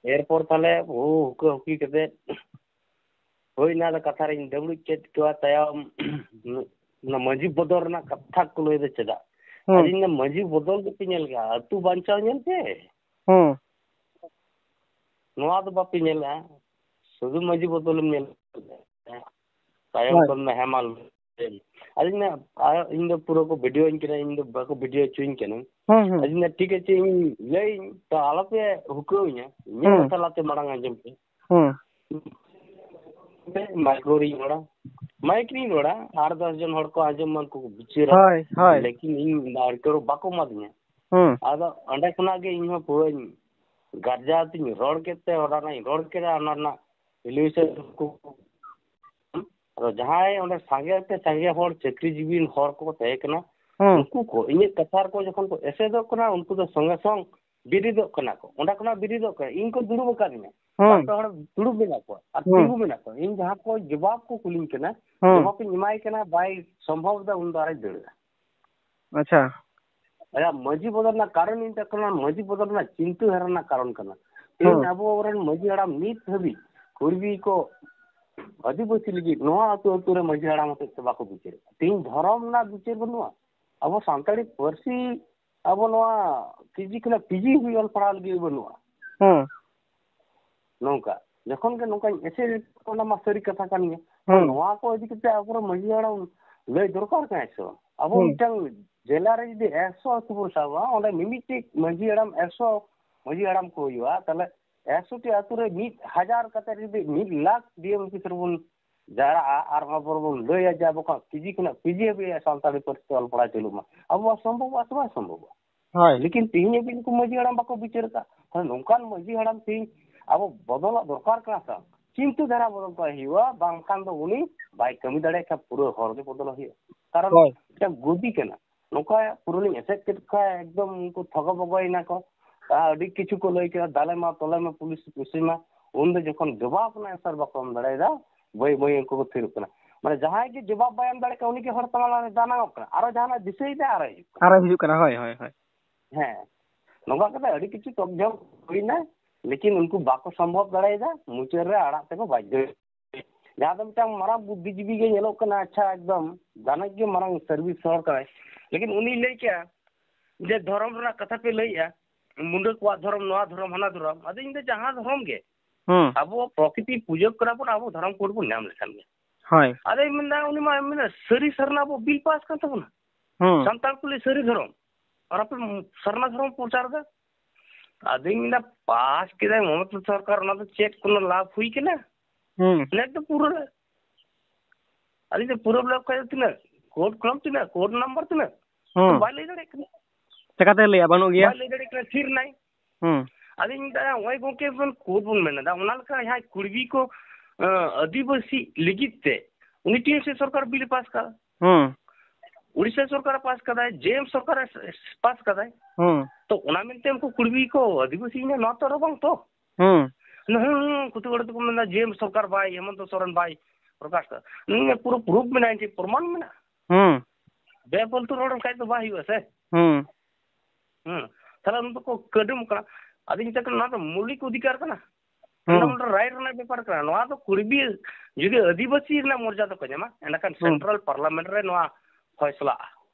ᱮᱨᱯᱚᱨ ᱛᱟᱦᱞᱮ ᱦᱩ-, ᱦᱩᱠᱟᱹ ᱦᱩᱠᱤ ᱠᱟᱛᱮ ᱦᱩᱭ ᱮᱱᱟ, ᱟᱫᱚ ᱠᱟᱛᱷᱟ ᱨᱤᱧ ᱫᱟᱹᱵᱲᱩᱡ ᱠᱮᱫ ᱠᱚᱣᱟ᱾ ᱛᱟᱭᱚᱢ ᱚᱱᱟ ᱢᱟᱹᱡᱷᱤ ᱵᱚᱫᱚᱞ ᱨᱮᱱᱟᱜ ᱠᱟᱛᱷᱟ ᱠᱚ ᱞᱟᱹᱭ ᱮᱫᱟ ᱪᱮᱫᱟᱜ? ᱦᱩᱸ᱾ ᱟᱫᱚᱧ ᱢᱮᱱᱫᱟ, ᱢᱟᱹᱡᱷᱤ ᱵᱚᱫᱚᱞ ᱜᱮᱯᱮ ᱧᱮᱞ ᱠᱟᱜᱼᱟ, ᱟᱹᱛᱩ ᱵᱟᱧᱪᱟᱣ ᱧᱮᱞ ᱯᱮ᱾ ᱦᱩᱸ᱾ ᱱᱚᱣᱟ ᱫᱚ ᱵᱟᱯᱮ ᱧᱮᱞᱟ, ᱥᱩᱫᱷᱩ ᱢᱟᱹᱡᱷᱤ ᱵᱚᱫᱚᱞᱮᱢ ᱧᱮᱞ᱾ ᱛᱟᱭᱚᱢ ᱦᱳᱭ᱾ ᱠᱷᱚᱱ ᱢᱮ, ᱦᱮᱸ, ᱢᱟ ᱞᱟᱹᱭ ᱢᱮ᱾ ᱟᱫᱚᱧ ᱢᱮᱱᱟ, ᱟᱨ ᱤᱧ ᱫᱚ ᱯᱩᱨᱟᱹ ᱠᱚ ᱵᱷᱤᱰᱤᱭᱳᱧ ᱠᱟᱱᱟ, ᱤᱧ ᱫᱚ ᱵᱟᱠᱚ ᱵᱷᱤᱰᱤᱭᱳ ᱦᱚᱪᱚᱧ ᱠᱟᱱᱟ᱾ ᱦᱩᱸ, ᱦᱩᱸ᱾ ᱟᱫᱚᱧ ᱢᱮᱱᱟ, ᱴᱷᱤᱠ ᱟᱪᱷᱮ, ᱤᱧ ᱞᱟᱹᱭᱟᱹᱧ, ᱛᱚ ᱟᱞᱚᱯᱮ ᱦᱩᱠᱟᱹᱣᱟᱹᱧᱟ, ᱤᱧᱟᱹᱜ ᱦᱩᱸ᱾ ᱠᱟᱛᱷᱟ ᱞᱟᱦᱟᱛᱮ ᱢᱟᱲᱟᱝ ᱟᱸᱡᱚᱢ ᱯᱮ᱾ ᱦᱩᱸ᱾ ᱢᱟᱭᱤᱠ ᱨᱤᱧ ᱨᱚᱲᱟ, ᱢᱟᱭᱤᱠ ᱨᱤᱧ ᱨᱚᱲᱟ, ᱟᱴ ᱫᱚᱥ ᱡᱚᱱ ᱦᱚᱲ ᱠᱚ ᱟᱸᱡᱚᱢ ᱢᱟ, ᱩᱱᱠᱩ ᱠᱚ ᱵᱤᱪᱟᱹᱨᱟ᱾ ᱦᱳᱭ, ᱦᱳᱭ᱾ ᱞᱮᱠᱤᱱ ᱤᱧ ᱢᱟᱭᱤᱠ ᱨᱚᱲ ᱵᱟᱠᱚ ᱮᱢᱟᱫᱤᱧᱟ᱾ ᱦᱩᱸ᱾ ᱟᱫᱚ ᱚᱸᱰᱮ ᱠᱷᱚᱱᱟᱜ ᱜᱮ ᱤᱧ ᱦᱚᱸ ᱯᱩᱨᱟᱹᱧ ᱜᱟᱨᱡᱟ ᱛᱤᱧ ᱨᱚᱲ ᱠᱮᱫ ᱛᱮ, ᱚᱱᱟ ᱨᱮᱱᱟᱜ ᱤᱧ ᱨᱚᱲ ᱠᱮᱫᱟ, ᱚᱱᱟ ᱨᱮᱱᱟᱜ ᱤᱞᱤᱭᱩᱥᱚᱱ ᱠᱚ᱾ ᱟᱫᱚ ᱡᱟᱦᱟᱸᱭ ᱚᱸᱰᱮ ᱥᱟᱸᱜᱮ ᱛᱮ ᱥᱟᱸᱜᱮ ᱦᱚᱲ, ᱪᱟᱹᱠᱨᱤᱡᱤᱵᱤ ᱦᱚᱲ ᱠᱚᱠᱚ ᱛᱟᱦᱮᱸ ᱠᱟᱱᱟ, ᱦᱩᱸ᱾ ᱩᱱᱠᱩ ᱠᱚ ᱤᱧᱟᱹᱜ ᱠᱟᱛᱷᱟ ᱨᱮᱠᱚ ᱡᱚᱠᱷᱚᱱ ᱠᱚ ᱮᱥᱮᱫᱚᱜ ᱠᱟᱱᱟ, ᱩᱱᱠᱩ ᱫᱚ ᱥᱚᱸᱜᱮ ᱥᱚᱝ ᱵᱤᱨᱤᱫᱚᱜ ᱠᱟᱱᱟ ᱠᱚ, ᱚᱸᱰᱮ ᱠᱷᱚᱱᱟᱜ ᱵᱤᱨᱤᱫᱚᱜ ᱠᱟᱱᱟ᱾ ᱤᱧ ᱠᱚ ᱫᱩᱲᱩᱵ ᱟᱠᱟᱫᱤᱧᱟ, ᱦᱩᱸ᱾ ᱵᱟᱨ ᱯᱮ ᱦᱚᱲ ᱫᱩᱲᱩᱵ ᱢᱮᱱᱟᱜ ᱠᱚᱣᱟ ᱟᱨ ᱦᱩᱸ᱾ ᱛᱤᱸᱜᱩ ᱢᱮᱱᱟᱜ ᱠᱚᱣᱟ᱾ ᱤᱧ ᱡᱟᱦᱟᱸ ᱠᱚ ᱡᱚᱵᱟᱵ ᱠᱚ ᱠᱩᱞᱤᱧ ᱠᱟᱱᱟ, ᱦᱩᱸ᱾ ᱡᱚᱵᱟᱵ ᱤᱧ ᱮᱢᱟᱭ ᱠᱟᱱᱟ, ᱵᱟᱭ ᱥᱚᱢᱵᱷᱚᱵ ᱮᱫᱟ, ᱩᱱ ᱫᱚ ᱟᱨᱚᱭ ᱫᱟᱹᱲᱟ᱾ ᱟᱪᱪᱷᱟ᱾ ᱟᱭᱟᱜ ᱢᱟᱹᱡᱷᱤ ᱵᱚᱫᱚᱞ ᱨᱮᱱᱟᱜ ᱠᱟᱨᱚᱱ ᱤᱧ ᱢᱮᱛᱟᱜ ᱠᱟᱱᱟ, ᱢᱟᱹᱡᱷᱤ ᱵᱚᱫᱚᱞ ᱨᱮᱱᱟᱜ ᱪᱤᱱᱛᱟᱹ ᱫᱷᱟᱨᱟ ᱨᱮᱱᱟᱜ ᱠᱟᱨᱚᱱ ᱠᱟᱱᱟ᱾ ᱛᱮᱦᱮᱧ ᱦᱩᱸ᱾ ᱟᱵᱚ ᱨᱮᱱ ᱢᱟᱹᱡᱷᱤ ᱦᱟᱲᱟᱢ ᱱᱤᱛ ᱦᱟᱹᱵᱤᱡ ᱠᱩᱲᱵᱤ ᱠᱚ ᱟᱹᱫᱤᱵᱟᱹᱥᱤ ᱞᱟᱹᱜᱤᱫ ᱱᱚᱣᱟ ᱟᱹᱛᱩ ᱟᱹᱛᱩ ᱨᱮ ᱢᱟᱹᱡᱷᱤ ᱦᱟᱲᱟᱢ ᱦᱚᱛᱮᱡ ᱛᱮ ᱵᱟᱠᱚ ᱵᱤᱪᱟᱹᱨᱮᱫ ᱠᱟᱱᱟ᱾ ᱛᱮᱦᱮᱧ ᱫᱷᱚᱨᱚᱢ ᱨᱮᱱᱟᱜ ᱵᱤᱪᱟᱹᱨ ᱵᱟᱹᱱᱩᱜᱼᱟ᱾ ᱟᱵᱚ ᱥᱟᱱᱛᱟᱲᱤ ᱯᱟᱹᱨᱥᱤ, ᱟᱵᱚ ᱱᱚᱣᱟ ᱠᱮᱡᱤ ᱠᱷᱚᱱᱟᱜ ᱯᱤᱡᱤ ᱦᱟᱹᱵᱤᱡ ᱚᱞ ᱯᱟᱲᱦᱟᱣ ᱞᱟᱹᱜᱤᱫ ᱵᱟᱹᱱᱩᱜᱼᱟ᱾ ᱦᱩᱸ᱾ ᱱᱚᱝᱠᱟ, ᱡᱚᱠᱷᱚᱱ ᱜᱮ ᱱᱚᱝᱠᱟᱧ ᱮᱥᱮᱫ, ᱚᱱᱟ ᱢᱟ ᱥᱟᱹᱨᱤ ᱠᱟᱛᱷᱟ ᱠᱟᱱ ᱜᱮᱭᱟ᱾ ᱦᱩᱸ᱾ ᱱᱚᱣᱟ ᱠᱚ ᱤᱫᱤ ᱠᱟᱛᱮ ᱟᱵᱚᱨᱮᱱ ᱢᱟᱹᱡᱷᱤ ᱦᱟᱲᱟᱢ ᱞᱟᱹᱭ ᱫᱚᱨᱠᱟᱨ ᱠᱟᱱᱟ ᱥᱮ ᱵᱟᱝ? ᱟᱵᱚ ᱦᱩᱸ᱾ ᱢᱤᱫᱴᱟᱝ ᱡᱮᱞᱟ ᱨᱮ ᱡᱩᱫᱤ ᱮᱠᱥᱚ ᱟᱹᱛᱩ ᱵᱚᱱ ᱥᱟᱵᱟ, ᱚᱸᱰᱮ ᱢᱤᱢᱤᱫᱴᱤᱡ ᱢᱟᱹᱡᱷᱤ ᱦᱟᱲᱟᱢ ᱮᱠᱥᱚ ᱢᱟᱹᱡᱷᱤ ᱦᱟᱲᱟᱢ ᱠᱚ ᱦᱩᱭᱩᱜᱼᱟ, ᱛᱟᱦᱞᱮ ᱮᱠᱥᱚ ᱴᱤ ᱟᱹᱛᱩ ᱨᱮ ᱢᱤᱫ ᱦᱟᱡᱟᱨ ᱠᱟᱛᱮ ᱡᱩᱫᱤ ᱢᱤᱫ ᱞᱟᱠᱷ ᱰᱤ ᱮᱢ ᱚᱯᱷᱤᱥ ᱨᱮᱵᱚᱱ ᱡᱟᱣᱨᱟᱜᱼᱟ ᱟᱨ ᱚᱱᱟ ᱯᱚᱨ ᱵᱚᱱ ᱞᱟᱹᱭᱟ ᱡᱮ ᱟᱵᱚ ᱠᱷᱚᱱᱟᱜ ᱠᱮᱡᱤ ᱠᱷᱚᱱᱟᱜ ᱯᱤᱡᱤ ᱦᱟᱹᱵᱤᱡ ᱥᱟᱱᱛᱟᱲᱤ ᱯᱟᱹᱨᱥᱤ ᱛᱮ ᱚᱞ ᱯᱟᱲᱦᱟᱣ ᱪᱟᱹᱞᱩᱜ ᱢᱟ, ᱟᱵᱚᱣᱟᱜ ᱥᱚᱢᱵᱷᱚᱵᱚᱜᱼᱟ ᱥᱮ ᱵᱟᱝ ᱥᱚᱢᱵᱷᱚᱵᱚᱜᱼᱟ? ᱦᱳᱭ᱾ ᱞᱮᱠᱤᱱ ᱛᱮᱦᱮᱧ ᱦᱟᱹᱵᱤᱡ ᱱᱩᱠᱩ ᱢᱟᱹᱡᱷᱤ ᱦᱟᱲᱟᱢ ᱵᱟᱠᱚ ᱵᱤᱪᱟᱹᱨ ᱟᱠᱟᱫ᱾ ᱛᱟᱦᱞᱮ ᱱᱚᱝᱠᱟᱱ ᱢᱟᱹᱡᱷᱤ ᱦᱟᱲᱟᱢ ᱛᱮᱦᱮᱧ ᱟᱵᱚ ᱵᱚᱫᱚᱞᱚᱜ ᱫᱚᱨᱠᱟᱨ ᱠᱟᱱᱟ ᱥᱮ ᱵᱟᱝ? ᱪᱤᱱᱛᱟᱹ ᱫᱷᱟᱨᱟ ᱵᱚᱫᱚᱞ ᱠᱚ ᱦᱩᱭᱩᱜᱼᱟ, ᱵᱟᱝᱠᱷᱟᱱ ᱫᱚ ᱩᱱᱤ ᱵᱟᱭ ᱠᱟᱹᱢᱤ ᱫᱟᱲᱮᱭᱟᱜ ᱠᱷᱟᱱ ᱯᱩᱨᱟᱹ ᱦᱚᱨ ᱜᱮ ᱵᱚᱫᱚᱞ ᱦᱩᱭᱩᱜᱼᱟ᱾ ᱠᱟᱨᱚᱱ ᱦᱳᱭ᱾ ᱢᱤᱫᱴᱟᱝ ᱜᱚᱫᱤ ᱠᱟᱱᱟ, ᱱᱚᱝᱠᱟ ᱯᱩᱨᱟᱹ ᱞᱤᱧ ᱮᱥᱮᱫ ᱠᱮᱫ ᱠᱷᱟᱱ ᱮᱠᱫᱚᱢ ᱩᱱᱠᱩ ᱛᱷᱚᱜᱚ ᱵᱚᱜᱚᱭᱮᱱᱟ ᱠᱚ᱾ ᱟᱨ ᱟᱹᱰᱤ ᱠᱤᱪᱷᱩ ᱠᱚ ᱞᱟᱹᱭ ᱠᱮᱫᱟ, ᱫᱟᱞᱮ ᱢᱟ ᱛᱚᱞᱮ ᱢᱟ ᱯᱩᱞᱤᱥ ᱯᱩᱥᱤ ᱢᱟ᱾ ᱩᱱ ᱫᱚ ᱡᱚᱠᱷᱚᱱ ᱡᱚᱵᱟᱵ ᱨᱮᱱᱟᱜ answer ᱵᱟᱠᱚ ᱮᱢ ᱫᱟᱲᱮᱭᱟᱫᱟ, ᱵᱟᱹᱭ ᱵᱟᱹᱭ ᱩᱱᱠᱩ ᱠᱚ ᱛᱷᱤᱨᱚᱜ ᱠᱟᱱᱟ᱾ ᱢᱟᱱᱮ ᱡᱟᱦᱟᱸᱭ ᱜᱮ ᱡᱚᱵᱟᱵ ᱵᱟᱭ ᱮᱢ ᱫᱟᱲᱮᱭᱟᱜ ᱠᱟᱱᱟ, ᱩᱱᱤᱜᱮ ᱦᱚᱲ ᱛᱟᱞᱟ ᱨᱮ ᱫᱟᱱᱟᱝᱚᱜ ᱠᱟᱱᱟ᱾ ᱟᱨᱚ ᱡᱟᱦᱟᱱᱟᱜ ᱫᱤᱥᱟᱹᱭᱮᱫᱟ, ᱟᱨᱚ ᱦᱤᱡᱩᱜ ᱠᱟᱱᱟ᱾ ᱟᱨᱚ ᱦᱤᱡᱩᱜ ᱠᱟᱱᱟ, ᱦᱳᱭ, ᱦᱳᱭ, ᱦᱳᱭ᱾ ᱦᱮᱸ, ᱱᱚᱝᱠᱟ ᱠᱟᱛᱮ ᱟᱹᱰᱤ ᱠᱤᱪᱷᱩ ᱛᱚᱠᱡᱷᱚᱠ ᱦᱩᱭᱱᱟ, ᱞᱮᱠᱤᱱ ᱩᱱᱠᱩ ᱵᱟᱠᱚ ᱥᱚᱢᱵᱷᱚᱵ ᱫᱟᱲᱮᱭᱟᱫᱟ, ᱢᱩᱪᱟᱹᱫ ᱨᱮ ᱟᱲᱟᱜ ᱛᱮᱠᱚ ᱵᱟᱫᱽᱫᱷᱚ᱾ ᱡᱟᱦᱟᱸ ᱫᱚ ᱢᱤᱫᱴᱟᱝ ᱢᱟᱨᱟᱝ ᱵᱩᱫᱽᱫᱷᱤᱡᱤᱵᱤ ᱜᱮ ᱧᱮᱞᱚᱜ ᱠᱟᱱᱟ, ᱟᱪᱪᱷᱟ, ᱮᱠᱫᱚᱢ ᱡᱟᱦᱟᱱᱟᱜ ᱜᱮ ᱢᱟᱨᱟᱝ service ᱦᱚᱲ ᱠᱟᱱᱟᱭ, ᱞᱮᱠᱤᱱ ᱩᱱᱤᱭ ᱞᱟᱹᱭ ᱠᱮᱜᱼᱟ ᱡᱮ ᱫᱷᱚᱨᱚᱢ ᱨᱮᱱᱟᱜ ᱠᱟᱛᱷᱟ ᱯᱮ ᱞᱟᱹᱭᱮᱜᱼᱟ, ᱢᱩᱸᱰᱟᱹ ᱠᱚᱣᱟᱜ ᱫᱷᱚᱨᱚᱢ, ᱱᱚᱣᱟ ᱫᱷᱚᱨᱚᱢ, ᱦᱟᱱᱟ ᱫᱷᱚᱨᱚᱢ᱾ ᱟᱫᱚ ᱤᱧ ᱫᱚ ᱡᱟᱦᱟᱸ ᱫᱷᱚᱨᱚᱢ ᱜᱮ, ᱦᱩᱸ᱾ ᱟᱵᱚ ᱯᱨᱚᱠᱨᱤᱛᱤ ᱯᱩᱡᱟᱹ ᱠᱚᱨᱟ ᱵᱚᱱ, ᱟᱵᱚ ᱫᱷᱚᱨᱚᱢ code ᱵᱚᱱ ᱧᱟᱢ ᱞᱮᱠᱷᱟᱱ ᱜᱮ᱾ ᱦᱳᱭ᱾ ᱟᱫᱚᱧ ᱢᱮᱱᱫᱟ, ᱩᱱᱤ ᱢᱟ ᱢᱮᱱᱟ, ᱥᱟᱹᱨᱤ ᱥᱟᱨᱱᱟ ᱟᱵᱚ ᱵᱤᱞ ᱯᱟᱥ ᱠᱟᱱ ᱛᱟᱵᱚᱱᱟ᱾ ᱦᱩᱸ᱾ ᱥᱟᱱᱛᱟᱲ ᱠᱚ ᱞᱟᱹᱭ ᱥᱟᱹᱨᱤ ᱫᱷᱚᱨᱚᱢ, ᱟᱨ ᱟᱯᱮ ᱥᱟᱨᱱᱟ ᱫᱷᱚᱨᱚᱢ ᱯᱨᱚᱪᱟᱨ ᱮᱫᱟ᱾ ᱟᱫᱚᱧ ᱢᱮᱱᱫᱟ, ᱯᱟᱥ ᱠᱮᱫᱟᱭ ᱢᱚᱢᱚᱛᱟ ᱥᱚᱨᱠᱟᱨ, ᱚᱱᱟ ᱫᱚ ᱪᱮᱫ ᱠᱳᱱᱳ ᱞᱟᱵᱷ ᱦᱩᱭ ᱠᱟᱱᱟ? ᱦᱩᱸ᱾ ᱱᱮᱴ ᱫᱚ ᱯᱩᱨᱟᱹ᱾ ᱟᱫᱚᱧ ᱫᱚ ᱯᱩᱨᱟᱹ ᱵᱞᱚᱠ ᱠᱷᱚᱡ ᱫᱚ ᱛᱤᱱᱟᱹᱜ? ᱠᱳᱰ ᱠᱚᱞᱚᱢ ᱛᱤᱱᱟᱹᱜ? ᱠᱳᱰ ᱱᱟᱢᱵᱟᱨ ᱛᱤᱱᱟᱹᱜ? ᱦᱩᱸ᱾ ᱵᱟᱭ ᱞᱟᱹᱭ ᱫᱟᱲᱮᱭᱟᱜ ᱠᱟᱱᱟ᱾ ᱪᱮᱠᱟᱛᱮ ᱞᱟᱹᱭᱟ ᱵᱟᱹᱱᱩᱜ ᱜᱮᱭᱟ? ᱵᱟᱭ ᱞᱟᱹᱭ ᱫᱟᱲᱮᱭᱟᱜ ᱠᱟᱱᱟ, ᱛᱷᱤᱨ ᱱᱟᱭ᱾ ᱦᱩᱸ᱾ ᱟᱫᱚᱧ ᱢᱮᱛᱟᱭᱟ, ᱱᱚᱜᱼᱚᱭ ᱜᱚᱝᱠᱮ ᱵᱚᱱ ᱠᱳᱰ ᱵᱚᱱ ᱢᱮᱱ ᱮᱫᱟ, ᱚᱱᱟ ᱞᱮᱠᱟ ᱡᱟᱦᱟᱸᱭ ᱠᱩᱲᱵᱤ ᱠᱚ, ᱟᱸ, ᱟᱹᱫᱤᱵᱟᱹᱥᱤ ᱞᱟᱹᱜᱤᱫ ᱛᱮ ᱩᱱᱤ ᱴᱤ ᱮᱢ ᱥᱤ ᱥᱚᱨᱠᱟᱨ ᱵᱤᱞ ᱮ ᱯᱟᱥ ᱠᱟᱫᱟ᱾ ᱦᱩᱸ᱾ ᱩᱲᱤᱥᱥᱟ ᱥᱚᱨᱠᱟᱨ ᱮ ᱯᱟᱥ ᱠᱟᱫᱟᱭ, ᱡᱮ ᱮᱢ ᱥᱚᱨᱠᱟᱨ ᱮ ᱯᱟᱥ ᱠᱟᱫᱟᱭ᱾ ᱦᱩᱸ᱾ ᱛᱚ ᱚᱱᱟ ᱢᱮᱱᱛᱮ ᱩᱱᱠᱩ ᱠᱩᱲᱵᱤ ᱠᱚ ᱟᱹᱫᱤᱵᱟᱹᱥᱤ ᱮᱱᱟ, ᱱᱚᱣᱟ ᱛᱚ ᱟᱨ ᱵᱟᱝ ᱛᱚ᱾ ᱦᱩᱸ᱾ ᱦᱩᱸ, ᱦᱩᱸ, ᱠᱩᱛᱩ ᱦᱚᱲ ᱫᱚᱠᱚ ᱢᱮᱱᱫᱟ ᱡᱮ ᱮᱢ ᱥᱚᱨᱠᱟᱨ ᱵᱟᱭ, ᱦᱮᱢᱚᱱᱛᱚ ᱥᱚᱨᱮᱱ ᱵᱟᱭ ᱯᱨᱚᱠᱟᱥ ᱠᱟᱫᱟ᱾ ᱱᱤᱭᱟᱹ ᱯᱩᱨᱟᱹ ᱯᱨᱩᱯ ᱢᱮᱱᱟᱜᱼᱟ, ᱤᱧ ᱴᱷᱮᱱ ᱯᱨᱚᱢᱟᱱ ᱢᱮᱱᱟᱜᱼᱟ᱾ ᱦᱩᱸ᱾ ᱵᱮᱯᱷᱟᱞᱛᱩ ᱨᱚᱲ ᱞᱮᱠᱷᱟᱡ ᱫᱚ ᱵᱟᱭ ᱦᱩᱭᱩᱜᱼᱟ ᱥᱮ᱾ ᱦᱩᱸ᱾ ᱦᱩᱸ᱾ ᱛᱟᱦᱞᱮ ᱩᱱᱠᱩ ᱠᱚ ᱠᱟᱹᱰᱩᱢ ᱠᱟᱱᱟ᱾ ᱟᱫᱚᱧ ᱢᱮᱛᱟᱜ ᱠᱟᱱᱟ, ᱱᱚᱣᱟ ᱫᱚ ᱢᱳᱣᱞᱤᱠ ᱚᱫᱷᱤᱠᱟᱨ ᱠᱟᱱᱟ᱾ ᱦᱩᱸ᱾ ᱯᱷᱟᱱᱰᱟᱢᱮᱱᱴᱟᱞ ᱨᱟᱭᱤᱴ ᱨᱮᱱᱟᱜ ᱵᱮᱯᱟᱨ ᱠᱟᱱᱟ᱾ ᱱᱚᱣᱟ ᱫᱚ ᱠᱩᱲᱵᱤ ᱡᱩᱫᱤ ᱟᱹᱫᱤᱵᱟᱹᱥᱤ ᱨᱮᱱᱟᱜ ᱢᱚᱨᱡᱟᱫᱟ ᱠᱚ ᱧᱟᱢᱟ, ᱮᱸᱰᱮᱠᱷᱟᱱ ᱦᱩᱸ᱾ ᱥᱮᱱᱴᱨᱟᱞ ᱯᱟᱨᱞᱟᱢᱮᱱᱴ ᱨᱮ ᱱᱚᱣᱟ ᱯᱷᱚᱭᱥᱞᱟᱜᱼᱟ᱾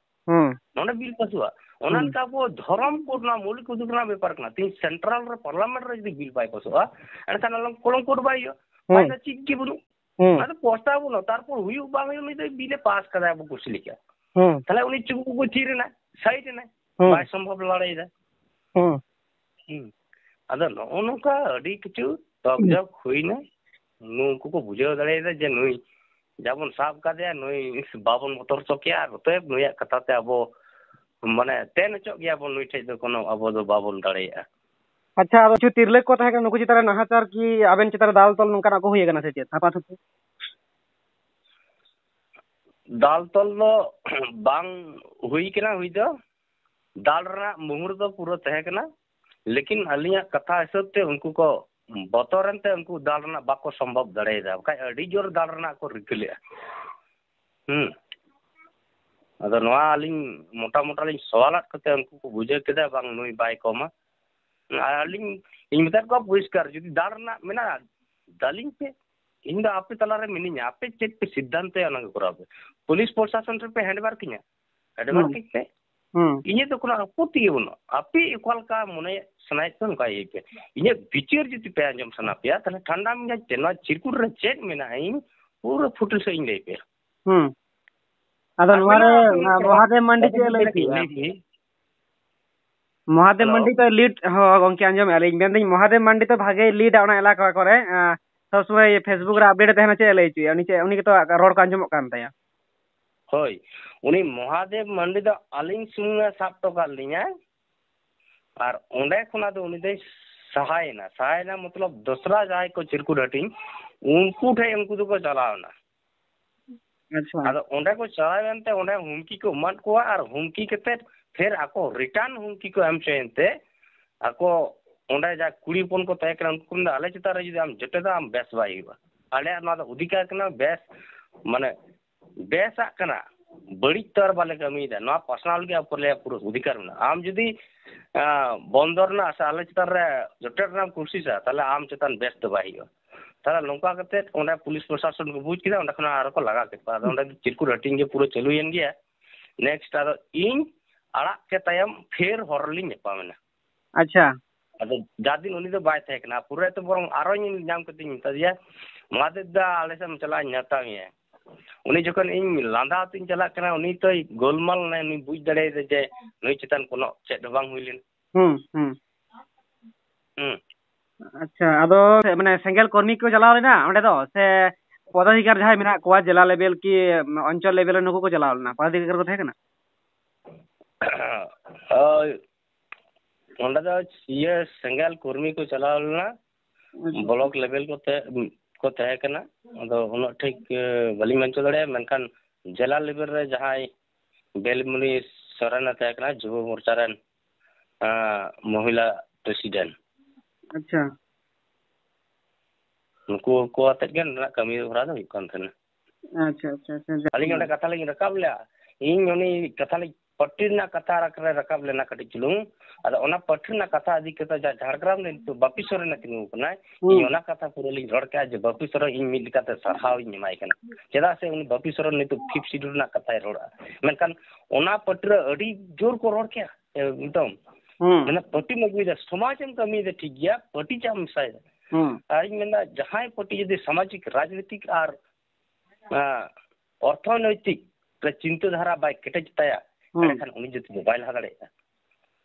ᱦᱩᱸ᱾ ᱱᱚᱰᱮ ᱵᱤᱞ ᱯᱟᱥᱚᱜᱼᱟ᱾ ᱚᱱᱟ ᱦᱩᱸ᱾ ᱞᱮᱠᱟ ᱟᱵᱚ ᱫᱷᱚᱨᱚᱢ ᱠᱳᱰ, ᱱᱚᱣᱟ ᱢᱳᱣᱞᱤᱠ ᱚᱫᱷᱤᱠᱟᱨ ᱨᱮᱱᱟᱜ ᱵᱮᱯᱟᱨ ᱠᱟᱱᱟ᱾ ᱛᱮᱦᱮᱧ ᱥᱮᱱᱴᱨᱟᱞ ᱨᱮ, ᱯᱟᱨᱞᱟᱢᱮᱱᱴ ᱨᱮ ᱡᱩᱫᱤ ᱵᱤᱞ ᱵᱟᱭ ᱯᱟᱥᱚᱜᱼᱟ, ᱮᱱᱠᱷᱟᱱ ᱟᱞᱚᱢ ᱠᱚᱞᱚᱢ ᱠᱳᱰ ᱵᱟᱭ ᱦᱩᱭᱩᱜᱼᱟ᱾ ᱦᱩᱸ᱾ ᱵᱟᱭ ᱫᱚ ᱪᱮᱫ ᱜᱮ ᱵᱟᱹᱱᱩᱜ᱾ ᱦᱩᱸ᱾ ᱚᱱᱟ ᱫᱚ ᱯᱚᱥᱛᱟᱵ ᱵᱟᱹᱱᱩᱜᱼᱟ᱾ ᱛᱟᱨᱯᱚᱨ ᱦᱩᱭᱩᱜ ᱵᱟᱝ ᱦᱩᱭᱩᱜ, ᱩᱱᱤ ᱫᱚ ᱵᱤᱞ ᱮ ᱯᱟᱥ ᱠᱟᱫᱟᱭ ᱟᱵᱚ ᱠᱩᱥᱤ ᱞᱮᱠᱟ᱾ ᱦᱩᱸ᱾ ᱛᱟᱦᱞᱮ ᱩᱱᱤ ᱪᱩᱠᱩ ᱠᱚ ᱛᱷᱤᱨ ᱮᱱᱟ, ᱥᱟᱭᱤᱰ ᱮᱱᱟᱭ᱾ ᱦᱩᱸ᱾ ᱵᱟᱭ ᱥᱚᱢᱵᱷᱚᱵ ᱫᱟᱲᱮᱭᱟᱫᱟ᱾ ᱦᱩᱸ᱾ ᱦᱩᱸ᱾ ᱟᱫᱚ ᱱᱚᱜᱼᱚ ᱱᱚᱝᱠᱟ ᱟᱹᱰᱤ ᱠᱤᱪᱷᱩ ᱛᱚᱠ ᱦᱩᱸ᱾ ᱡᱚᱠ ᱦᱩᱭᱱᱟ᱾ ᱱᱩᱠᱩ ᱠᱚ ᱵᱩᱡᱷᱟᱹᱣ ᱫᱟᱲᱮᱭᱟᱫᱟ ᱡᱮ ᱱᱩᱭ ᱡᱟ ᱵᱚᱱ ᱥᱟᱵ ᱠᱟᱫᱮᱭᱟ, ᱱᱩᱭ ᱵᱟᱵᱚᱱ ᱵᱚᱛᱚᱨ ᱦᱚᱪᱚ ᱠᱮᱭᱟ, ᱟᱨ ᱚᱛᱚᱮᱵ ᱱᱩᱭᱟᱜ ᱠᱟᱛᱷᱟ ᱛᱮ ᱟᱵᱚ, ᱢᱟᱱᱮ, ᱛᱮᱱ ᱦᱚᱪᱚᱜ ᱜᱮᱭᱟ ᱵᱚᱱ, ᱱᱩᱭ ᱴᱷᱮᱡ ᱫᱚ ᱠᱳᱱᱳ ᱟᱵᱚ ᱫᱚ ᱵᱟᱵᱚᱱ ᱫᱟᱲᱮᱭᱟᱜᱼᱟ᱾ ᱟᱪᱪᱷᱟ, ᱟᱫᱚ ᱠᱤᱪᱷᱩ ᱛᱤᱨᱞᱟᱹ ᱠᱚ ᱛᱟᱦᱮᱸ ᱠᱟᱱᱟ, ᱱᱩᱠᱩ ᱪᱮᱛᱟᱱ ᱨᱮ ᱱᱟᱦᱟᱪᱟᱨ ᱠᱤ ᱟᱵᱮᱱ ᱪᱮᱛᱟᱱ ᱨᱮ ᱫᱟᱞ ᱛᱚᱞ ᱱᱚᱝᱠᱟᱱᱟᱜ ᱠᱚ ᱦᱩᱭ ᱟᱠᱟᱱᱟ ᱥᱮ ᱪᱮᱫ ᱟᱯᱟᱛᱚᱛᱚ? ᱫᱟᱞ ᱛᱚᱞ ᱫᱚ ᱵᱟᱝ ᱦᱩᱭ ᱠᱟᱱᱟ, ᱦᱩᱭ ᱫᱚ᱾ ᱫᱟᱞ ᱨᱮᱱᱟᱜ ᱢᱩᱦᱩᱨ ᱫᱚ ᱯᱩᱨᱟᱹ ᱛᱟᱦᱮᱸ ᱠᱟᱱᱟ, ᱞᱮᱠᱤᱱ ᱟᱹᱞᱤᱧᱟᱜ ᱠᱟᱛᱷᱟ ᱦᱤᱥᱟᱹᱵ ᱛᱮ ᱩᱱᱠᱩ ᱠᱚ ᱵᱚᱛᱚᱨ ᱮᱱᱛᱮ ᱩᱱᱠᱩ ᱫᱟᱞ ᱨᱮᱱᱟᱜ ᱵᱟᱠᱚ ᱥᱚᱢᱵᱷᱚᱵ ᱫᱟᱲᱮᱭᱟᱫᱟ, ᱵᱟᱠᱷᱟᱡ ᱟᱹᱰᱤ ᱡᱳᱨ ᱫᱟᱞ ᱨᱮᱱᱟᱜ ᱠᱚ ᱨᱤᱠᱟᱹ ᱞᱮᱫᱼᱟ᱾ ᱦᱩᱸ᱾ ᱟᱫᱚ ᱱᱚᱣᱟ ᱟᱹᱞᱤᱧ ᱢᱚᱴᱟ ᱢᱚᱴᱟ ᱞᱤᱧ ᱥᱚᱣᱟᱞᱟᱫ ᱠᱚᱛᱮ ᱩᱱᱠᱩ ᱠᱚ ᱵᱩᱡᱷᱟᱹᱣ ᱠᱮᱫᱟ, ᱵᱟᱝ, ᱱᱩᱭ ᱵᱟᱭ ᱠᱚᱢᱟ᱾ ᱟᱨ ᱟᱹᱞᱤᱧ, ᱤᱧ ᱢᱮᱛᱟᱫ ᱠᱚᱣᱟ ᱯᱚᱨᱤᱥᱠᱟᱨ, ᱡᱩᱫᱤ ᱫᱟᱞ ᱨᱮᱱᱟᱜ ᱢᱮᱱᱟᱜᱼᱟ, ᱫᱟᱞᱤᱧ ᱯᱮ, ᱤᱧ ᱫᱚ ᱟᱯᱮ ᱛᱟᱞᱟᱨᱮ ᱢᱤᱱᱟᱹᱧᱟ, ᱟᱯᱮ ᱪᱮᱫ ᱯᱮ ᱥᱤᱫᱽᱫᱷᱟᱱᱛᱚᱭᱟ ᱚᱱᱟ ᱜᱮ ᱠᱚᱨᱟᱣ ᱯᱮ᱾ ᱯᱩᱞᱤᱥ ᱯᱨᱚᱥᱟᱥᱚᱱ ᱨᱮᱯᱮ ᱦᱮᱸᱰᱵᱟᱨ ᱠᱤᱧᱟ, ᱦᱮᱸᱰᱵᱟᱨ ᱦᱩᱸ᱾ ᱠᱤᱧ ᱯᱮ᱾ ᱦᱩᱸ᱾ ᱤᱧᱟᱹᱜ ᱫᱚ ᱠᱳᱱᱳ ᱟᱯᱚᱛᱛᱤ ᱜᱮ ᱵᱟᱹᱱᱩᱜᱼᱟ, ᱟᱯᱮ ᱚᱠᱟ ᱞᱮᱠᱟ ᱢᱚᱱᱮ ᱥᱟᱱᱟᱭᱮᱫ ᱯᱮ ᱚᱱᱠᱟ ᱤᱭᱟᱹᱭ ᱯᱮ᱾ ᱤᱧᱟᱹᱜ ᱵᱤᱪᱟᱹᱨ ᱡᱩᱫᱤ ᱯᱮ ᱟᱸᱡᱚᱢ ᱥᱟᱱᱟ ᱯᱮᱭᱟ, ᱛᱟᱦᱞᱮ ᱴᱷᱟᱱᱰᱟ ᱢᱮᱡᱟᱡ ᱛᱮ ᱱᱚᱣᱟ ᱪᱤᱨᱠᱩᱴ ᱨᱮ ᱪᱮᱫ ᱢᱮᱱᱟᱜᱼᱟ, ᱤᱧ ᱯᱩᱨᱟᱹ ᱯᱷᱩᱴᱟᱹ ᱥᱟᱺᱦᱤᱡ ᱤᱧ ᱞᱟᱹᱭ ᱯᱮᱭᱟ᱾ ᱦᱩᱸ᱾ ᱟᱫᱚ ᱟᱨ ᱱᱚᱣᱟ ᱨᱮ, ᱢᱮᱱᱟᱜᱼᱟ, ᱟᱯᱮ ᱚᱱᱟ ᱢᱮᱱᱟᱜᱼᱟ, ᱢᱚᱦᱟᱫᱮᱵ ᱢᱟᱱᱰᱤ ᱪᱮᱫ ᱞᱟᱹᱭ ᱞᱟᱹᱭ ᱞᱟᱹᱜᱤᱫ? ᱯᱮ, ᱞᱟᱹᱭ ᱯᱮ᱾ ᱢᱚᱦᱟᱫᱮᱵ ᱦᱮᱞᱳ᱾ ᱢᱟᱱᱰᱤ ᱛᱚ ᱞᱤᱰ, ᱦᱚᱸ ᱜᱚᱝᱠᱮ ᱟᱸᱡᱚᱢᱮᱫᱼᱟ ᱞᱤᱧ, ᱢᱮᱱᱫᱟᱹᱧ ᱢᱚᱦᱟᱫᱮᱵ ᱢᱟᱱᱰᱤ ᱛᱚ ᱵᱷᱟᱜᱮ ᱞᱤᱰᱟ ᱚᱱᱟ ᱮᱞᱟᱠᱟ ᱠᱚᱨᱮ, ᱟᱸ, ᱥᱚᱵ ᱥᱚᱢᱚᱭ Facebook ᱨᱮ ᱟᱯᱰᱮᱴ ᱮ ᱛᱟᱦᱮᱱᱟ, ᱪᱮᱫ ᱮ ᱞᱟᱹᱭ ᱦᱚᱪᱚᱭᱟ? ᱩᱱᱤ ᱪᱮᱫ, ᱩᱱᱤ ᱜᱮᱛᱚ ᱨᱚᱲ ᱠᱚ ᱟᱸᱡᱚᱢᱚᱜ ᱠᱟᱱ ᱛᱟᱭᱟ᱾ ᱦᱳᱭ, ᱩᱱᱤ ᱢᱚᱦᱟᱫᱮᱵ ᱢᱟᱱᱰᱤ ᱫᱚ ᱟᱹᱞᱤᱧ ᱥᱩᱢᱩᱝ ᱮ ᱥᱟᱵ ᱦᱚᱴᱚ ᱠᱟᱜ ᱞᱤᱧᱟᱭ᱾ ᱟᱨ ᱚᱸᱰᱮ ᱠᱷᱚᱱᱟᱜ ᱫᱚ ᱩᱱᱤ ᱫᱚᱭ ᱥᱟᱦᱟᱭᱮᱱᱟ᱾ ᱥᱟᱦᱟᱭᱮᱱᱟ ᱢᱚᱛᱞᱚᱵ ᱫᱚᱥᱨᱟ ᱡᱟᱦᱟᱸᱭ ᱠᱚ ᱪᱤᱨᱠᱩᱴ ᱦᱟᱹᱴᱤᱧ, ᱩᱱᱠᱩ ᱴᱷᱮᱱ ᱩᱱᱠᱩ ᱫᱚᱠᱚ ᱪᱟᱞᱟᱣ ᱮᱱᱟ᱾ ᱟᱪᱪᱷᱟ᱾ ᱟᱫᱚ ᱚᱸᱰᱮ ᱠᱚ ᱪᱟᱞᱟᱣ ᱮᱱᱛᱮ ᱚᱸᱰᱮ ᱦᱩᱢᱠᱤ ᱠᱚ ᱮᱢᱟᱫ ᱠᱚᱣᱟ, ᱟᱨ ᱦᱩᱢᱠᱤ ᱠᱟᱛᱮᱫ ᱯᱷᱮᱨ ᱟᱠᱚ ᱨᱤᱴᱟᱨᱱ ᱦᱩᱢᱠᱤ ᱠᱚ ᱮᱢ ᱦᱚᱪᱚᱭᱮᱱ ᱛᱮ ᱟᱠᱚ ᱚᱸᱰᱮ ᱡᱟ ᱠᱩᱲᱤ ᱦᱚᱯᱚᱱ ᱠᱚ ᱛᱟᱦᱮᱸ ᱠᱟᱱᱟ, ᱩᱱᱠᱩ ᱠᱚ ᱢᱮᱱᱫᱟ, "ᱟᱞᱮ ᱪᱮᱛᱟᱱ ᱨᱮ ᱡᱩᱫᱤ ᱟᱢ ᱡᱚᱴᱮᱫᱟ, ᱟᱢ ᱵᱮᱥ ᱵᱟᱭ ᱦᱩᱭᱩᱜᱼᱟ, ᱟᱞᱮᱭᱟᱜ ᱱᱚᱣᱟ ᱫᱚ ᱚᱫᱷᱤᱠᱟᱨ ᱠᱟᱱᱟ, ᱵᱮᱥ ᱢᱟᱱᱮ ᱵᱮᱥᱟᱜ ᱠᱟᱱᱟ, ᱵᱟᱹᱲᱤᱡ ᱛᱚ ᱟᱨ ᱵᱟᱞᱮ ᱠᱟᱹᱢᱤᱭᱮᱫᱟ, ᱱᱚᱣᱟ ᱯᱟᱥᱱᱟᱣ ᱞᱟᱹᱜᱤᱫ ᱟᱵᱚ ᱞᱮ ᱯᱩᱨᱟᱹ ᱚᱫᱷᱤᱠᱟᱨ ᱢᱮᱱᱟᱜᱼᱟ᱾ ᱟᱢ ᱡᱩᱫᱤ ᱟᱸ, ᱵᱚᱱᱫᱚ ᱨᱮᱱᱟᱜ ᱥᱮ ᱟᱞᱮ ᱪᱮᱛᱟᱱ ᱨᱮ ᱡᱚᱴᱮᱫ ᱨᱮᱱᱟᱜ ᱮᱢ ᱠᱩᱥᱤᱥᱟ, ᱛᱟᱦᱞᱮ ᱟᱢ ᱪᱮᱛᱟᱱ ᱵᱮᱥ ᱫᱚ ᱵᱟᱭ ᱦᱩᱭᱩᱜᱼᱟ᱾" ᱛᱟᱦᱞᱮ ᱱᱚᱝᱠᱟ ᱠᱟᱛᱮ ᱚᱸᱰᱮ ᱯᱩᱞᱤᱥ ᱯᱨᱚᱥᱟᱥᱚᱱ ᱠᱚ ᱵᱩᱡᱽ ᱠᱮᱫᱟ, ᱚᱸᱰᱮ ᱠᱷᱚᱱᱟᱜ ᱟᱨᱚ ᱠᱚ ᱞᱟᱜᱟ ᱠᱮᱫ ᱠᱚᱣᱟ᱾ ᱟᱫᱚ ᱚᱸᱰᱮ ᱪᱤᱨᱠᱩᱴ ᱦᱟᱹᱴᱤᱧ ᱜᱮ ᱯᱩᱨᱟᱹ ᱪᱟᱹᱞᱩᱭᱮᱱ ᱜᱮᱭᱟ᱾ ᱱᱮᱠᱥᱴ ᱟᱫᱚ ᱤᱧ ᱟᱲᱟᱜ ᱠᱮ ᱛᱟᱭᱚᱢ ᱯᱷᱮᱨ ᱦᱚᱨ ᱨᱮᱞᱤᱧ ᱧᱟᱯᱟᱢ ᱮᱱᱟ᱾ ᱟᱪᱪᱷᱟ᱾ ᱟᱫᱚ ᱡᱟ ᱫᱤᱱ ᱩᱱᱤ ᱫᱚ ᱵᱟᱭ ᱛᱟᱦᱮᱸ ᱠᱟᱱᱟ, ᱯᱩᱨᱟᱹ ᱛᱮ ᱵᱚᱨᱚᱝ ᱟᱨᱚᱧ ᱧᱟᱢ ᱠᱟᱛᱮᱧ ᱢᱮᱛᱟ ᱫᱮᱭᱟ, "ᱢᱟᱫᱮᱵ ᱫᱟ, ᱟᱞᱮ ᱥᱮᱫ ᱮᱢ ᱪᱟᱞᱟᱜᱼᱟ, ᱤᱧ ᱦᱟᱛᱟᱣ ᱢᱮᱭᱟ᱾" ᱩᱱᱤ ᱡᱚᱠᱷᱚᱱ ᱤᱧ ᱞᱟᱸᱫᱟ ᱟᱛᱮᱧ ᱪᱟᱞᱟᱜ ᱠᱟᱱᱟ, ᱩᱱᱤ ᱛᱚᱭ ᱜᱳᱞᱢᱟᱞ ᱮᱱᱟᱭ, ᱩᱱᱤ ᱵᱩᱡᱽ ᱫᱟᱲᱮᱭᱟᱫᱟ ᱡᱮ ᱱᱩᱭ ᱪᱮᱛᱟᱱ ᱠᱳᱱᱳ ᱪᱮᱫ ᱦᱚᱸ ᱵᱟᱝ ᱦᱩᱭ ᱞᱮᱱᱟ᱾ ᱦᱩᱸ, ᱦᱩᱸ᱾ ᱦᱩᱸ᱾ ᱟᱪᱪᱷᱟ, ᱟᱫᱚ ᱢᱟᱱᱮ ᱥᱮᱸᱜᱮᱞ ᱠᱚᱨᱢᱤ ᱠᱚ ᱪᱟᱞᱟᱣ ᱞᱮᱱᱟ ᱚᱸᱰᱮ ᱫᱚ, ᱥᱮ ᱯᱚᱫᱟᱫᱷᱤᱠᱟᱨ ᱡᱟᱦᱟᱸᱭ ᱢᱮᱱᱟᱜ ᱠᱚᱣᱟ ᱡᱮᱞᱟ ᱞᱮᱵᱮᱞ ᱠᱤ ᱚᱧᱪᱚᱞ ᱞᱮᱵᱮᱞ ᱨᱮ ᱱᱩᱠᱩ ᱠᱚ ᱪᱟᱞᱟᱣ ᱞᱮᱱᱟ, ᱯᱚᱫᱟᱫᱷᱤᱠᱟᱨ ᱠᱚ ᱛᱟᱦᱮᱸ ᱠᱟᱱᱟ? ᱦᱳᱭ, ᱚᱸᱰᱮ ᱫᱚ ᱤᱭᱟᱹ ᱥᱮᱸᱜᱮᱞ ᱠᱚᱨᱢᱤ ᱠᱚ ᱪᱟᱞᱟᱣ ᱞᱮᱱᱟ, ᱵᱞᱚᱠ ᱞᱮᱵᱮᱞ ᱠᱚ ᱛᱮ-, ᱠᱚ ᱛᱟᱦᱮᱸ ᱠᱟᱱᱟ᱾ ᱟᱫᱚ ᱩᱱᱟᱹᱜ ᱴᱷᱤᱠ, ᱮ, ᱵᱟᱹᱞᱤᱧ ᱢᱮᱱ ᱦᱚᱪᱚ ᱫᱟᱲᱮᱭᱟᱜᱼᱟ, ᱢᱮᱱᱠᱷᱟᱱ ᱡᱮᱞᱟ ᱞᱮᱵᱮᱞ ᱨᱮ ᱡᱟᱦᱟᱸᱭ ᱵᱮᱞᱢᱩᱱᱤ ᱥᱚᱨᱮᱱ ᱮ ᱛᱟᱦᱮᱸ ᱠᱟᱱᱟ, ᱡᱩᱵᱚ ᱢᱳᱨᱪᱟ ᱨᱮᱱ, ᱮ, ᱢᱚᱦᱤᱞᱟ ᱯᱨᱮᱥᱤᱰᱮᱱᱴ᱾ ᱟᱪᱪᱷᱟ᱾ ᱱᱩᱠᱩ ᱠᱚ ᱟᱛᱮᱫ ᱜᱮ ᱱᱚᱰᱮᱱᱟᱜ ᱠᱟᱹᱢᱤ ᱦᱚᱨᱟ ᱫᱚ ᱦᱩᱭᱩᱜ ᱠᱟᱱ ᱛᱟᱦᱮᱱᱟ᱾ ᱟᱪᱪᱷᱟ, ᱟᱪᱪᱷᱟ, ᱟᱪᱪᱷᱟ᱾ ᱟᱹᱞᱤᱧ ᱚᱸᱰᱮ ᱠᱟᱛᱷᱟ ᱞᱤᱧ ᱨᱟᱠᱟᱵ ᱞᱮᱜᱼᱟ, ᱤᱧ ᱩᱱᱤ ᱠᱟᱛᱷᱟ ᱞᱤᱧ, ᱯᱟᱹᱴᱤ ᱨᱮᱱᱟᱜ ᱠᱟᱛᱷᱟ ᱨᱟᱠ-, ᱨᱮ ᱨᱟᱠᱟᱵ ᱞᱮᱱᱟ ᱠᱟᱹᱴᱤᱡ ᱪᱩᱞᱩᱝ᱾ ᱟᱫᱚ ᱚᱱᱟ ᱯᱟᱹᱴᱤ ᱨᱮᱱᱟᱜ ᱠᱟᱛᱷᱟ ᱤᱫᱤ ᱠᱟᱛᱮ ᱡᱟ ᱡᱷᱟᱲᱜᱨᱟᱢ ᱨᱮ ᱱᱤᱛᱚᱜ ᱵᱟᱯᱤ ᱥᱚᱨᱮᱱ ᱮ ᱛᱤᱸᱜᱩ ᱠᱟᱱᱟᱭ, ᱦᱩᱸ᱾ ᱤᱧ ᱚᱱᱟ ᱠᱟᱛᱷᱟ ᱯᱩᱨᱟᱹ ᱞᱤᱧ ᱨᱚᱲ ᱠᱮᱜᱼᱟ ᱡᱮ ᱵᱟᱯᱤ ᱥᱚᱨᱮᱱ ᱤᱧ ᱢᱤᱫ ᱞᱮᱠᱟᱛᱮ ᱥᱟᱨᱦᱟᱣ ᱤᱧ ᱮᱢᱟᱭ ᱠᱟᱱᱟ᱾ ᱪᱮᱫᱟᱜ ᱥᱮ ᱩᱱᱤ ᱵᱟᱯᱤ ᱥᱚᱨᱮᱱ ᱱᱤᱛᱚᱜ ᱯᱷᱤᱯᱛᱷ ᱥᱤᱰᱩᱞ ᱨᱮᱱᱟᱜ ᱠᱟᱛᱷᱟᱭ ᱨᱚᱲᱟ, ᱢᱮᱱᱠᱷᱟᱱ ᱚᱱᱟ ᱯᱟᱹᱴᱤ ᱨᱮ ᱟᱹᱰᱤ ᱡᱳᱨ ᱠᱚ ᱨᱚᱲ ᱠᱮᱜᱼᱟ ᱮᱠᱫᱚᱢ᱾ ᱦᱩᱸ᱾ ᱢᱟᱱᱮ ᱯᱟᱹᱴᱤᱢ ᱟᱹᱜᱩᱭᱮᱫᱟ, ᱥᱚᱢᱟᱡᱽ ᱮᱢ ᱠᱟᱹᱢᱤᱭᱮᱫᱟ ᱴᱷᱤᱠ ᱜᱮᱭᱟ, ᱯᱟᱹᱴᱤ ᱪᱟᱜ ᱮᱢ ᱢᱮᱥᱟᱭᱮᱫᱟ᱾ ᱦᱩᱸ᱾ ᱟᱨᱤᱧ ᱢᱮᱱᱫᱟ ᱡᱟᱦᱟᱸᱭ ᱯᱟᱹᱴᱤ ᱡᱩᱫᱤ ᱥᱟᱢᱟᱡᱤᱠ, ᱨᱟᱡᱽᱱᱤᱛᱤᱠ ᱟᱨ, ᱟᱸ, ᱚᱨᱛᱷᱚᱱᱳᱭᱛᱤᱠ ᱨᱮ ᱪᱤᱱᱛᱟᱹ ᱫᱷᱟᱨᱟ ᱵᱟᱭ ᱠᱮᱴᱮᱡ ᱛᱟᱭᱟ, ᱦᱩᱸ᱾ ᱮᱸᱰᱮᱠᱷᱟᱱ ᱩᱱᱤ ᱡᱟᱹᱛᱤ ᱫᱚ ᱵᱟᱭ ᱞᱟᱦᱟ ᱫᱟᱲᱮᱭᱟᱜᱼᱟ᱾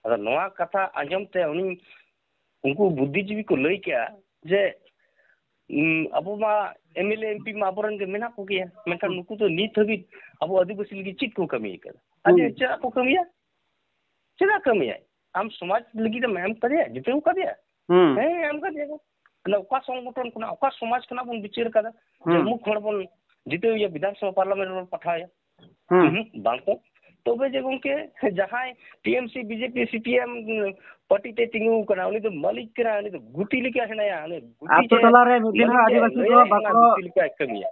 ᱟᱫᱚ ᱱᱚᱣᱟ ᱠᱟᱛᱷᱟ ᱟᱸᱡᱚᱢ ᱛᱮ ᱩᱱᱤ, ᱩᱱᱠᱩ ᱵᱩᱫᱽᱫᱷᱤᱡᱤᱵᱤ ᱠᱚ ᱞᱟᱹᱭ ᱠᱮᱜᱼᱟ ᱡᱮ ᱩᱸ, ᱟᱵᱚ ᱢᱟ M L A, M P ᱢᱟ ᱟᱵᱚᱨᱮᱱ ᱜᱮ ᱢᱮᱱᱟᱜ ᱠᱚᱜᱮᱭᱟ, ᱢᱮᱱᱠᱷᱟᱱ ᱦᱩᱸ᱾ ᱱᱩᱠᱩ ᱫᱚ ᱱᱤᱛ ᱦᱟᱹᱵᱤᱡ ᱟᱵᱚ ᱟᱹᱫᱤᱵᱟᱹᱥᱤ ᱞᱟᱹᱜᱤᱫ ᱪᱮᱫ ᱠᱚ ᱠᱟᱹᱢᱤ ᱟᱠᱟᱫᱟ? ᱟᱫᱚ ᱦᱩᱸ᱾ ᱪᱮᱫᱟᱜ ᱠᱚ ᱠᱟᱹᱢᱤᱭᱟ? ᱪᱮᱫᱟᱜ ᱠᱟᱹᱢᱤᱭᱟᱭ? ᱟᱢ ᱥᱚᱢᱟᱡᱽ ᱞᱟᱹᱜᱤᱫ ᱮᱢ ᱮᱢ ᱠᱟᱫᱮᱭᱟ, ᱡᱤᱛᱟᱹᱣ ᱠᱟᱫᱮᱭᱟ? ᱦᱩᱸ᱾ ᱦᱮᱸ, ᱮᱢ ᱠᱟᱫᱮᱭᱟ ᱠᱚ᱾ ᱟᱫᱚ ᱚᱠᱟ ᱥᱚᱝᱜᱚᱴᱷᱚᱱ ᱠᱷᱚᱱᱟᱜ, ᱚᱠᱟ ᱥᱚᱢᱟᱡᱽ ᱠᱷᱚᱱᱟᱜ ᱵᱚᱱ ᱵᱤᱪᱟᱹᱨ ᱠᱟᱫᱟ ᱡᱮ ᱦᱩᱸ᱾ ᱩᱢᱩᱠ ᱦᱚᱲ ᱵᱚᱱ ᱡᱤᱛᱟᱹᱣ ᱮᱭᱟ, ᱵᱤᱫᱷᱟᱱ ᱥᱚᱵᱷᱟ ᱯᱟᱨᱞᱟᱢᱮᱱᱴ ᱨᱮᱵᱚᱱ ᱯᱟᱴᱷᱟᱣᱮᱭᱟ? ᱦᱩᱸ᱾ ᱩᱦᱩᱸ, ᱵᱟᱝ ᱠᱚ᱾ ᱛᱚᱵᱮ ᱡᱮ ᱜᱚᱝᱠᱮ, ᱡᱟᱦᱟᱸᱭ T M C, B J P, C P M party ᱛᱮ ᱛᱤᱸᱜᱩ ᱠᱟᱱᱟ, ᱩᱱᱤ ᱫᱚ ᱢᱟᱹᱞᱤᱠ ᱠᱟᱱᱟᱭ, ᱩᱱᱤ ᱫᱚ ᱜᱩᱴᱤ ᱞᱮᱠᱟ ᱦᱮᱱᱟᱭᱟ, ᱩᱱᱤ ᱜᱩᱴᱤ ᱟᱛᱳ ᱡᱮ ᱴᱚᱞᱟ ᱨᱮ ᱢᱤᱫ ᱫᱤᱱ ᱦᱚᱸ ᱢᱟᱹᱞᱤᱠ ᱮ ᱟᱹᱫᱤᱵᱟᱹᱥᱤ ᱠᱚ ᱞᱟᱹᱭᱟᱭ, ᱚᱱᱟ ᱵᱟᱠᱚ ᱜᱩᱴᱤ ᱞᱮᱠᱟᱭ ᱠᱟᱹᱢᱤᱭᱟ᱾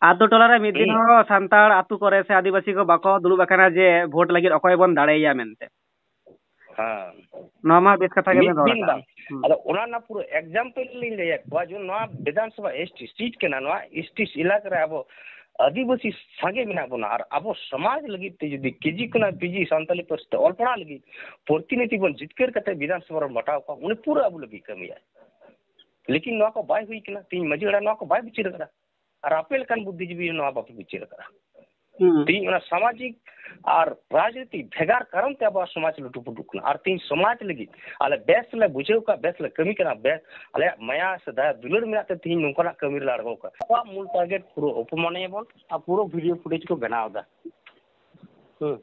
ᱟᱛᱳ ᱴᱚᱞᱟ ᱨᱮ ᱢᱤᱫ ᱫᱤᱱ ᱦᱩᱸ᱾ ᱦᱚᱸ ᱥᱟᱱᱛᱟᱲ ᱟᱛᱳ ᱠᱚᱨᱮ ᱥᱮ ᱟᱹᱫᱤᱵᱟᱹᱥᱤ ᱠᱚ ᱵᱟᱠᱚ ᱫᱩᱲᱩᱵ ᱟᱠᱟᱱᱟ ᱡᱮ ᱵᱷᱳᱴ ᱞᱟᱹᱜᱤᱫ ᱚᱠᱚᱭ ᱵᱚᱱ ᱫᱟᱲᱮᱭᱟᱭᱟ ᱢᱮᱱᱛᱮ᱾ ᱦᱮᱸ᱾ ᱱᱚᱣᱟ ᱢᱟ ᱵᱮᱥ ᱠᱟᱛᱷᱟ ᱜᱮᱵᱮᱱ ᱢᱤᱫ ᱨᱚᱲ ᱫᱤᱱ ᱟᱠᱟᱫᱼᱟ᱾ ᱵᱟᱝ᱾ ᱦᱩᱸ᱾ ᱟᱫᱚ ᱚᱱᱟ ᱨᱮᱱᱟᱜ ᱯᱩᱨᱟᱹ example ᱞᱤᱧ ᱞᱟᱹᱭᱟᱫ ᱠᱚᱣᱟ, ᱡᱮ ᱱᱚᱣᱟ ᱵᱤᱫᱷᱟᱱ ᱥᱚᱵᱷᱟ ᱮᱥ ᱴᱤ seat ᱠᱟᱱᱟ, ᱱᱚᱣᱟ ᱮᱥ ᱴᱤ ᱮᱞᱟᱠᱟ ᱨᱮ ᱟᱵᱚ ᱟᱹᱫᱤᱵᱟᱹᱥᱤ ᱥᱟᱸᱜᱮ ᱢᱮᱱᱟᱜ ᱵᱚᱱᱟ, ᱟᱨ ᱟᱵᱚ ᱥᱚᱢᱟᱡᱽ ᱞᱟᱹᱜᱤᱫ ᱛᱮ ᱡᱩᱫᱤ ᱠᱮ ᱡᱤ ᱠᱷᱚᱱᱟᱜ ᱯᱤ ᱡᱤ ᱥᱟᱱᱛᱟᱞᱤ ᱯᱟᱹᱨᱥᱤ ᱛᱮ ᱚᱞ ᱯᱟᱲᱦᱟᱣ ᱞᱟᱹᱜᱤᱫ ᱯᱨᱚᱛᱤᱱᱤᱫᱷᱤ ᱵᱚᱱ ᱡᱤᱛᱠᱟᱹᱨ ᱠᱟᱛᱮ ᱵᱤᱫᱷᱟᱱ ᱥᱚᱵᱷᱟ ᱨᱮ ᱵᱟᱴᱟᱣ ᱠᱚᱣᱟ, ᱩᱱᱤ ᱯᱩᱨᱟᱹ ᱟᱵᱚ ᱞᱟᱹᱜᱤᱫ ᱠᱟᱹᱢᱤᱭᱟᱭ᱾ ᱞᱮᱠᱤᱱ ᱱᱚᱣᱟ ᱠᱚ ᱵᱟᱭ ᱦᱩᱭ ᱠᱟᱱᱟ, ᱛᱮᱦᱮᱧ ᱢᱟᱹᱡᱷᱤ ᱦᱟᱲᱟᱢ ᱱᱚᱣᱟ ᱠᱚ ᱵᱟᱭ ᱵᱤᱪᱟᱹᱨ ᱠᱟᱫᱟ᱾ ᱟᱨ ᱟᱯᱮ ᱞᱮᱠᱟᱱ ᱵᱩᱫᱽᱫᱷᱤᱡᱤᱵᱤ ᱱᱚᱣᱟ ᱵᱟᱯᱮ ᱵᱤᱪᱟᱹᱨ ᱟᱠᱟᱫᱟ᱾ ᱦᱩᱸ᱾ ᱛᱮᱦᱮᱧ ᱚᱱᱟ ᱥᱟᱢᱟᱡᱤᱠ ᱟᱨ ᱨᱟᱡᱽᱱᱤᱛᱤ ᱵᱷᱮᱜᱟᱨ ᱠᱟᱨᱚᱱ ᱛᱮ ᱟᱵᱚᱣᱟᱜ ᱥᱚᱢᱟᱡᱽ ᱞᱩᱴᱩᱯᱩᱴᱩᱜ ᱠᱟᱱᱟ᱾ ᱟᱨ ᱛᱮᱦᱮᱧ ᱥᱚᱢᱟᱡᱽ ᱞᱟᱹᱜᱤᱫ ᱟᱞᱮ ᱵᱮᱥ ᱞᱮ ᱵᱩᱡᱷᱟᱹᱣ ᱠᱟᱜ, ᱵᱮᱥ ᱞᱮ ᱠᱟᱹᱢᱤ ᱠᱟᱱᱟ, ᱵᱮᱥ ᱟᱞᱮᱭᱟᱜ ᱢᱟᱭᱟ ᱥᱮ ᱫᱟᱭᱟ ᱫᱩᱞᱟᱹᱲ ᱢᱮᱱᱟᱜ ᱛᱮ ᱛᱮᱦᱮᱧ ᱱᱚᱝᱠᱟᱱᱟᱜ ᱠᱟᱹᱢᱤ ᱨᱮᱞᱮ ᱟᱬᱜᱚ ᱠᱟᱱᱟ᱾ ᱟᱵᱚᱣᱟᱜ ᱢᱩᱞ target ᱯᱩᱨᱟᱹ ᱚᱯᱚᱢᱟᱱᱮᱭᱟᱵᱚᱱ ᱟᱨ ᱯᱩᱨᱟᱹ video footage ᱠᱚ ᱵᱮᱱᱟᱣ ᱮᱫᱟ᱾ ᱦᱩᱸ᱾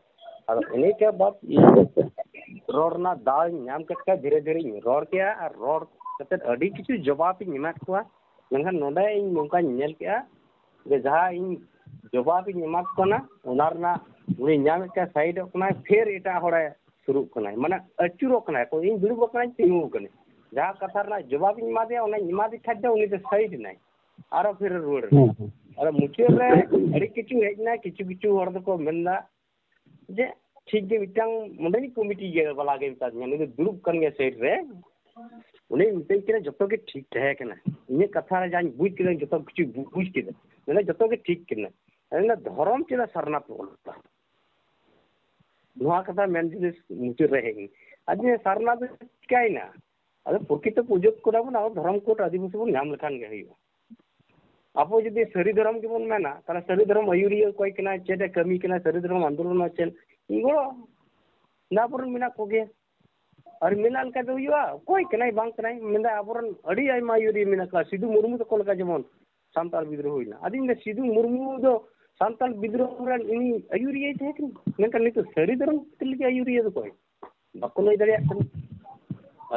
ᱟᱫᱚ ᱤᱱᱟᱹ ᱠᱮ ᱵᱟᱫ ᱤᱧ ᱨᱚᱲ ᱨᱮᱱᱟᱜ ᱫᱟᱣ ᱤᱧ ᱧᱟᱢ ᱠᱮᱫ ᱠᱷᱟᱡ ᱫᱷᱤᱨᱮ ᱫᱷᱤᱨᱮ ᱤᱧ ᱨᱚᱲ ᱠᱮᱭᱟ ᱟᱨ ᱨᱚᱲ ᱠᱟᱛᱮᱫ ᱟᱹᱰᱤ ᱠᱤᱪᱷᱩ ᱡᱚᱵᱟᱵ ᱤᱧ ᱮᱢᱟᱫ ᱠᱚᱣᱟ᱾ ᱢᱮᱱᱠᱷᱟᱱ ᱱᱚᱰᱮ ᱤᱧ ᱱᱚᱝᱠᱟᱧ ᱧᱮᱞ ᱠᱮᱜᱼᱟ ᱡᱮ ᱡᱟᱦᱟᱸ ᱤᱧ ᱡᱚᱵᱟᱵ ᱤᱧ ᱮᱢᱟᱫ ᱠᱚ ᱠᱟᱱᱟ, ᱚᱱᱟ ᱨᱮᱱᱟᱜ ᱩᱱᱤ ᱧᱟᱢᱮᱫ ᱠᱟᱱ side ᱚᱜ ᱠᱟᱱᱟᱭ, ᱯᱷᱮᱨ ᱮᱴᱟᱜ ᱦᱚᱲᱮ ᱥᱩᱨᱩᱜ ᱠᱟᱱᱟᱭ, ᱢᱟᱱᱮ ᱟᱹᱪᱩᱨᱚᱜ ᱠᱟᱱᱟᱭ᱾ ᱚᱠᱚᱭ ᱤᱧ ᱫᱩᱲᱩᱵ ᱟᱠᱟᱱᱟᱧ, ᱛᱤᱸᱜᱩ ᱟᱠᱟᱱᱟᱹᱧ, ᱡᱟᱦᱟᱸ ᱠᱟᱛᱷᱟ ᱨᱮᱱᱟᱜ ᱡᱚᱵᱟᱵ ᱤᱧ ᱮᱢᱟ ᱫᱮᱭᱟ, ᱚᱱᱟᱧ ᱮᱢᱟ ᱫᱮ ᱠᱷᱟᱡ ᱫᱚ ᱩᱱᱤ ᱫᱚ side ᱮᱱᱟᱭ, ᱟᱨᱚ ᱯᱷᱮᱨ ᱨᱩᱣᱟᱹᱲ ᱮᱱᱟᱭ᱾ ᱦᱩᱸ, ᱦᱩᱸ᱾ ᱟᱫᱚ ᱢᱩᱪᱟᱹᱫ ᱨᱮ ᱟᱹᱰᱤ ᱠᱤᱪᱷᱩ ᱦᱮᱡ ᱮᱱᱟ, ᱠᱤᱪᱷᱩ ᱠᱤᱪᱷᱩ ᱦᱚᱲ ᱫᱚᱠᱚ ᱢᱮᱱᱫᱟ, ᱡᱮ ᱴᱷᱤᱠ ᱜᱮ, ᱢᱤᱫᱴᱟᱝ ᱚᱸᱰᱮᱱᱤᱡ ᱠᱚᱢᱤᱴᱤ ᱤᱭᱟᱹ ᱵᱟᱞᱟ ᱜᱮ ᱢᱮᱛᱟᱫᱤᱧᱟ, ᱩᱱᱤ ᱫᱚ ᱫᱩᱲᱩᱵ ᱠᱟᱱ ᱜᱮᱭᱟ side ᱨᱮ, ᱩᱱᱤ ᱢᱤᱛᱟᱹᱧ ᱠᱟᱱᱟ ᱡᱚᱛᱚ ᱜᱮ ᱴᱷᱤᱠ ᱛᱟᱦᱮᱸ ᱠᱟᱱᱟ, ᱤᱧᱟᱹᱜ ᱠᱟᱛᱷᱟ ᱨᱮ ᱡᱟᱧ ᱵᱩᱡᱽ ᱠᱮᱫᱟ ᱡᱚᱛᱚ ᱠᱤᱪᱷᱩ ᱵᱩᱡᱽ ᱠᱮᱫᱟ, ᱢᱮᱱᱫᱟ ᱡᱚᱛᱚ ᱜᱮ ᱴᱷᱤᱠ ᱠᱟᱱᱟ᱾ ᱢᱮᱱᱫᱟ ᱫᱷᱚᱨᱚᱢ ᱪᱮᱫᱟᱜ ᱥᱟᱨᱱᱟ ᱯᱮ ᱚᱞ ᱠᱟᱫᱟ? ᱱᱚᱣᱟ ᱠᱟᱛᱷᱟ ᱢᱮᱱ ᱡᱤᱱᱤᱥ ᱢᱩᱪᱟᱹᱫ ᱨᱮ ᱦᱮᱡ ᱮᱱᱟ᱾ ᱟᱫᱚ ᱥᱟᱨᱱᱟ ᱫᱚ ᱪᱤᱠᱟᱭᱮᱱᱟ? ᱟᱫᱚ ᱯᱨᱚᱠᱤᱛᱚ ᱯᱩᱡᱟᱹ ᱠᱚᱫᱚ ᱵᱚᱱ ᱟᱵᱚ ᱫᱷᱚᱨᱚᱢ code ᱟᱹᱫᱤᱵᱟᱹᱥᱤ ᱵᱚᱱ ᱧᱟᱢ ᱞᱮᱠᱷᱟᱱ ᱜᱮ ᱦᱩᱭᱩᱜᱼᱟ᱾ ᱟᱵᱚ ᱡᱩᱫᱤ ᱥᱟᱹᱨᱤ ᱫᱷᱚᱨᱚᱢ ᱜᱮᱵᱚᱱ ᱢᱮᱱᱟ, ᱛᱟᱦᱞᱮ ᱥᱟᱹᱨᱤ ᱫᱷᱚᱨᱚᱢ ᱟᱹᱭᱩᱨᱤᱭᱟᱹ ᱚᱠᱚᱭ ᱠᱟᱱᱟᱭ, ᱪᱮᱫ ᱮ ᱠᱟᱹᱢᱤ ᱠᱟᱱᱟ, ᱥᱟᱹᱨᱤ ᱫᱷᱚᱨᱚᱢ ᱟᱱᱫᱳᱞᱚᱱ ᱪᱮᱫ, ᱤᱧ ᱜᱚᱲᱚ᱾ ᱚᱱᱟ ᱟᱵᱚᱨᱮᱱ ᱢᱮᱱᱟᱜ ᱠᱚᱜᱮᱭᱟ᱾ ᱟᱨ ᱢᱮᱱᱟᱜ ᱞᱮᱠᱟ ᱫᱚ ᱦᱩᱭᱩᱜᱼᱟ? ᱚᱠᱚᱭ ᱠᱟᱱᱟᱭ ᱵᱟᱝ ᱠᱟᱱᱟᱭ? ᱢᱮᱱᱫᱟ ᱟᱵᱚᱨᱮᱱ ᱟᱹᱰᱤ ᱟᱭᱢᱟ ᱟᱹᱭᱩᱨᱤᱭᱟᱹ ᱢᱮᱱᱟᱜ ᱠᱚᱣᱟ, ᱥᱤᱫᱩ ᱢᱩᱨᱢᱩ ᱛᱟᱠᱚ ᱞᱮᱠᱟ ᱡᱮᱢᱚᱱ ᱥᱟᱱᱛᱟᱲ ᱵᱤᱫᱽᱨᱳᱦᱚ ᱦᱩᱭᱱᱟ᱾ ᱟᱫᱚᱧ ᱢᱮᱱᱫᱟ ᱥᱤᱫᱩ ᱢᱩᱨᱢᱩ ᱫᱚ ᱥᱟᱱᱛᱟᱲ ᱵᱤᱫᱽᱨᱳᱦᱚ ᱨᱮᱱ ᱩᱱᱤ ᱟᱹᱭᱩᱨᱤᱭᱟᱹᱭ ᱛᱟᱦᱮᱸ ᱠᱟᱱᱟ, ᱢᱮᱱᱠᱷᱟᱱ ᱱᱤᱛᱚᱜ ᱥᱟᱹᱨᱤ ᱫᱷᱚᱨᱚᱢ ᱠᱷᱟᱹᱛᱤᱨ ᱞᱟᱹᱜᱤᱫ ᱟᱹᱭᱩᱨᱤᱭᱟᱹ ᱫᱚ ᱚᱠᱚᱭ? ᱵᱟᱠᱚ ᱞᱟᱹᱭ ᱫᱟᱲᱮᱭᱟᱜ ᱠᱟᱱᱟ᱾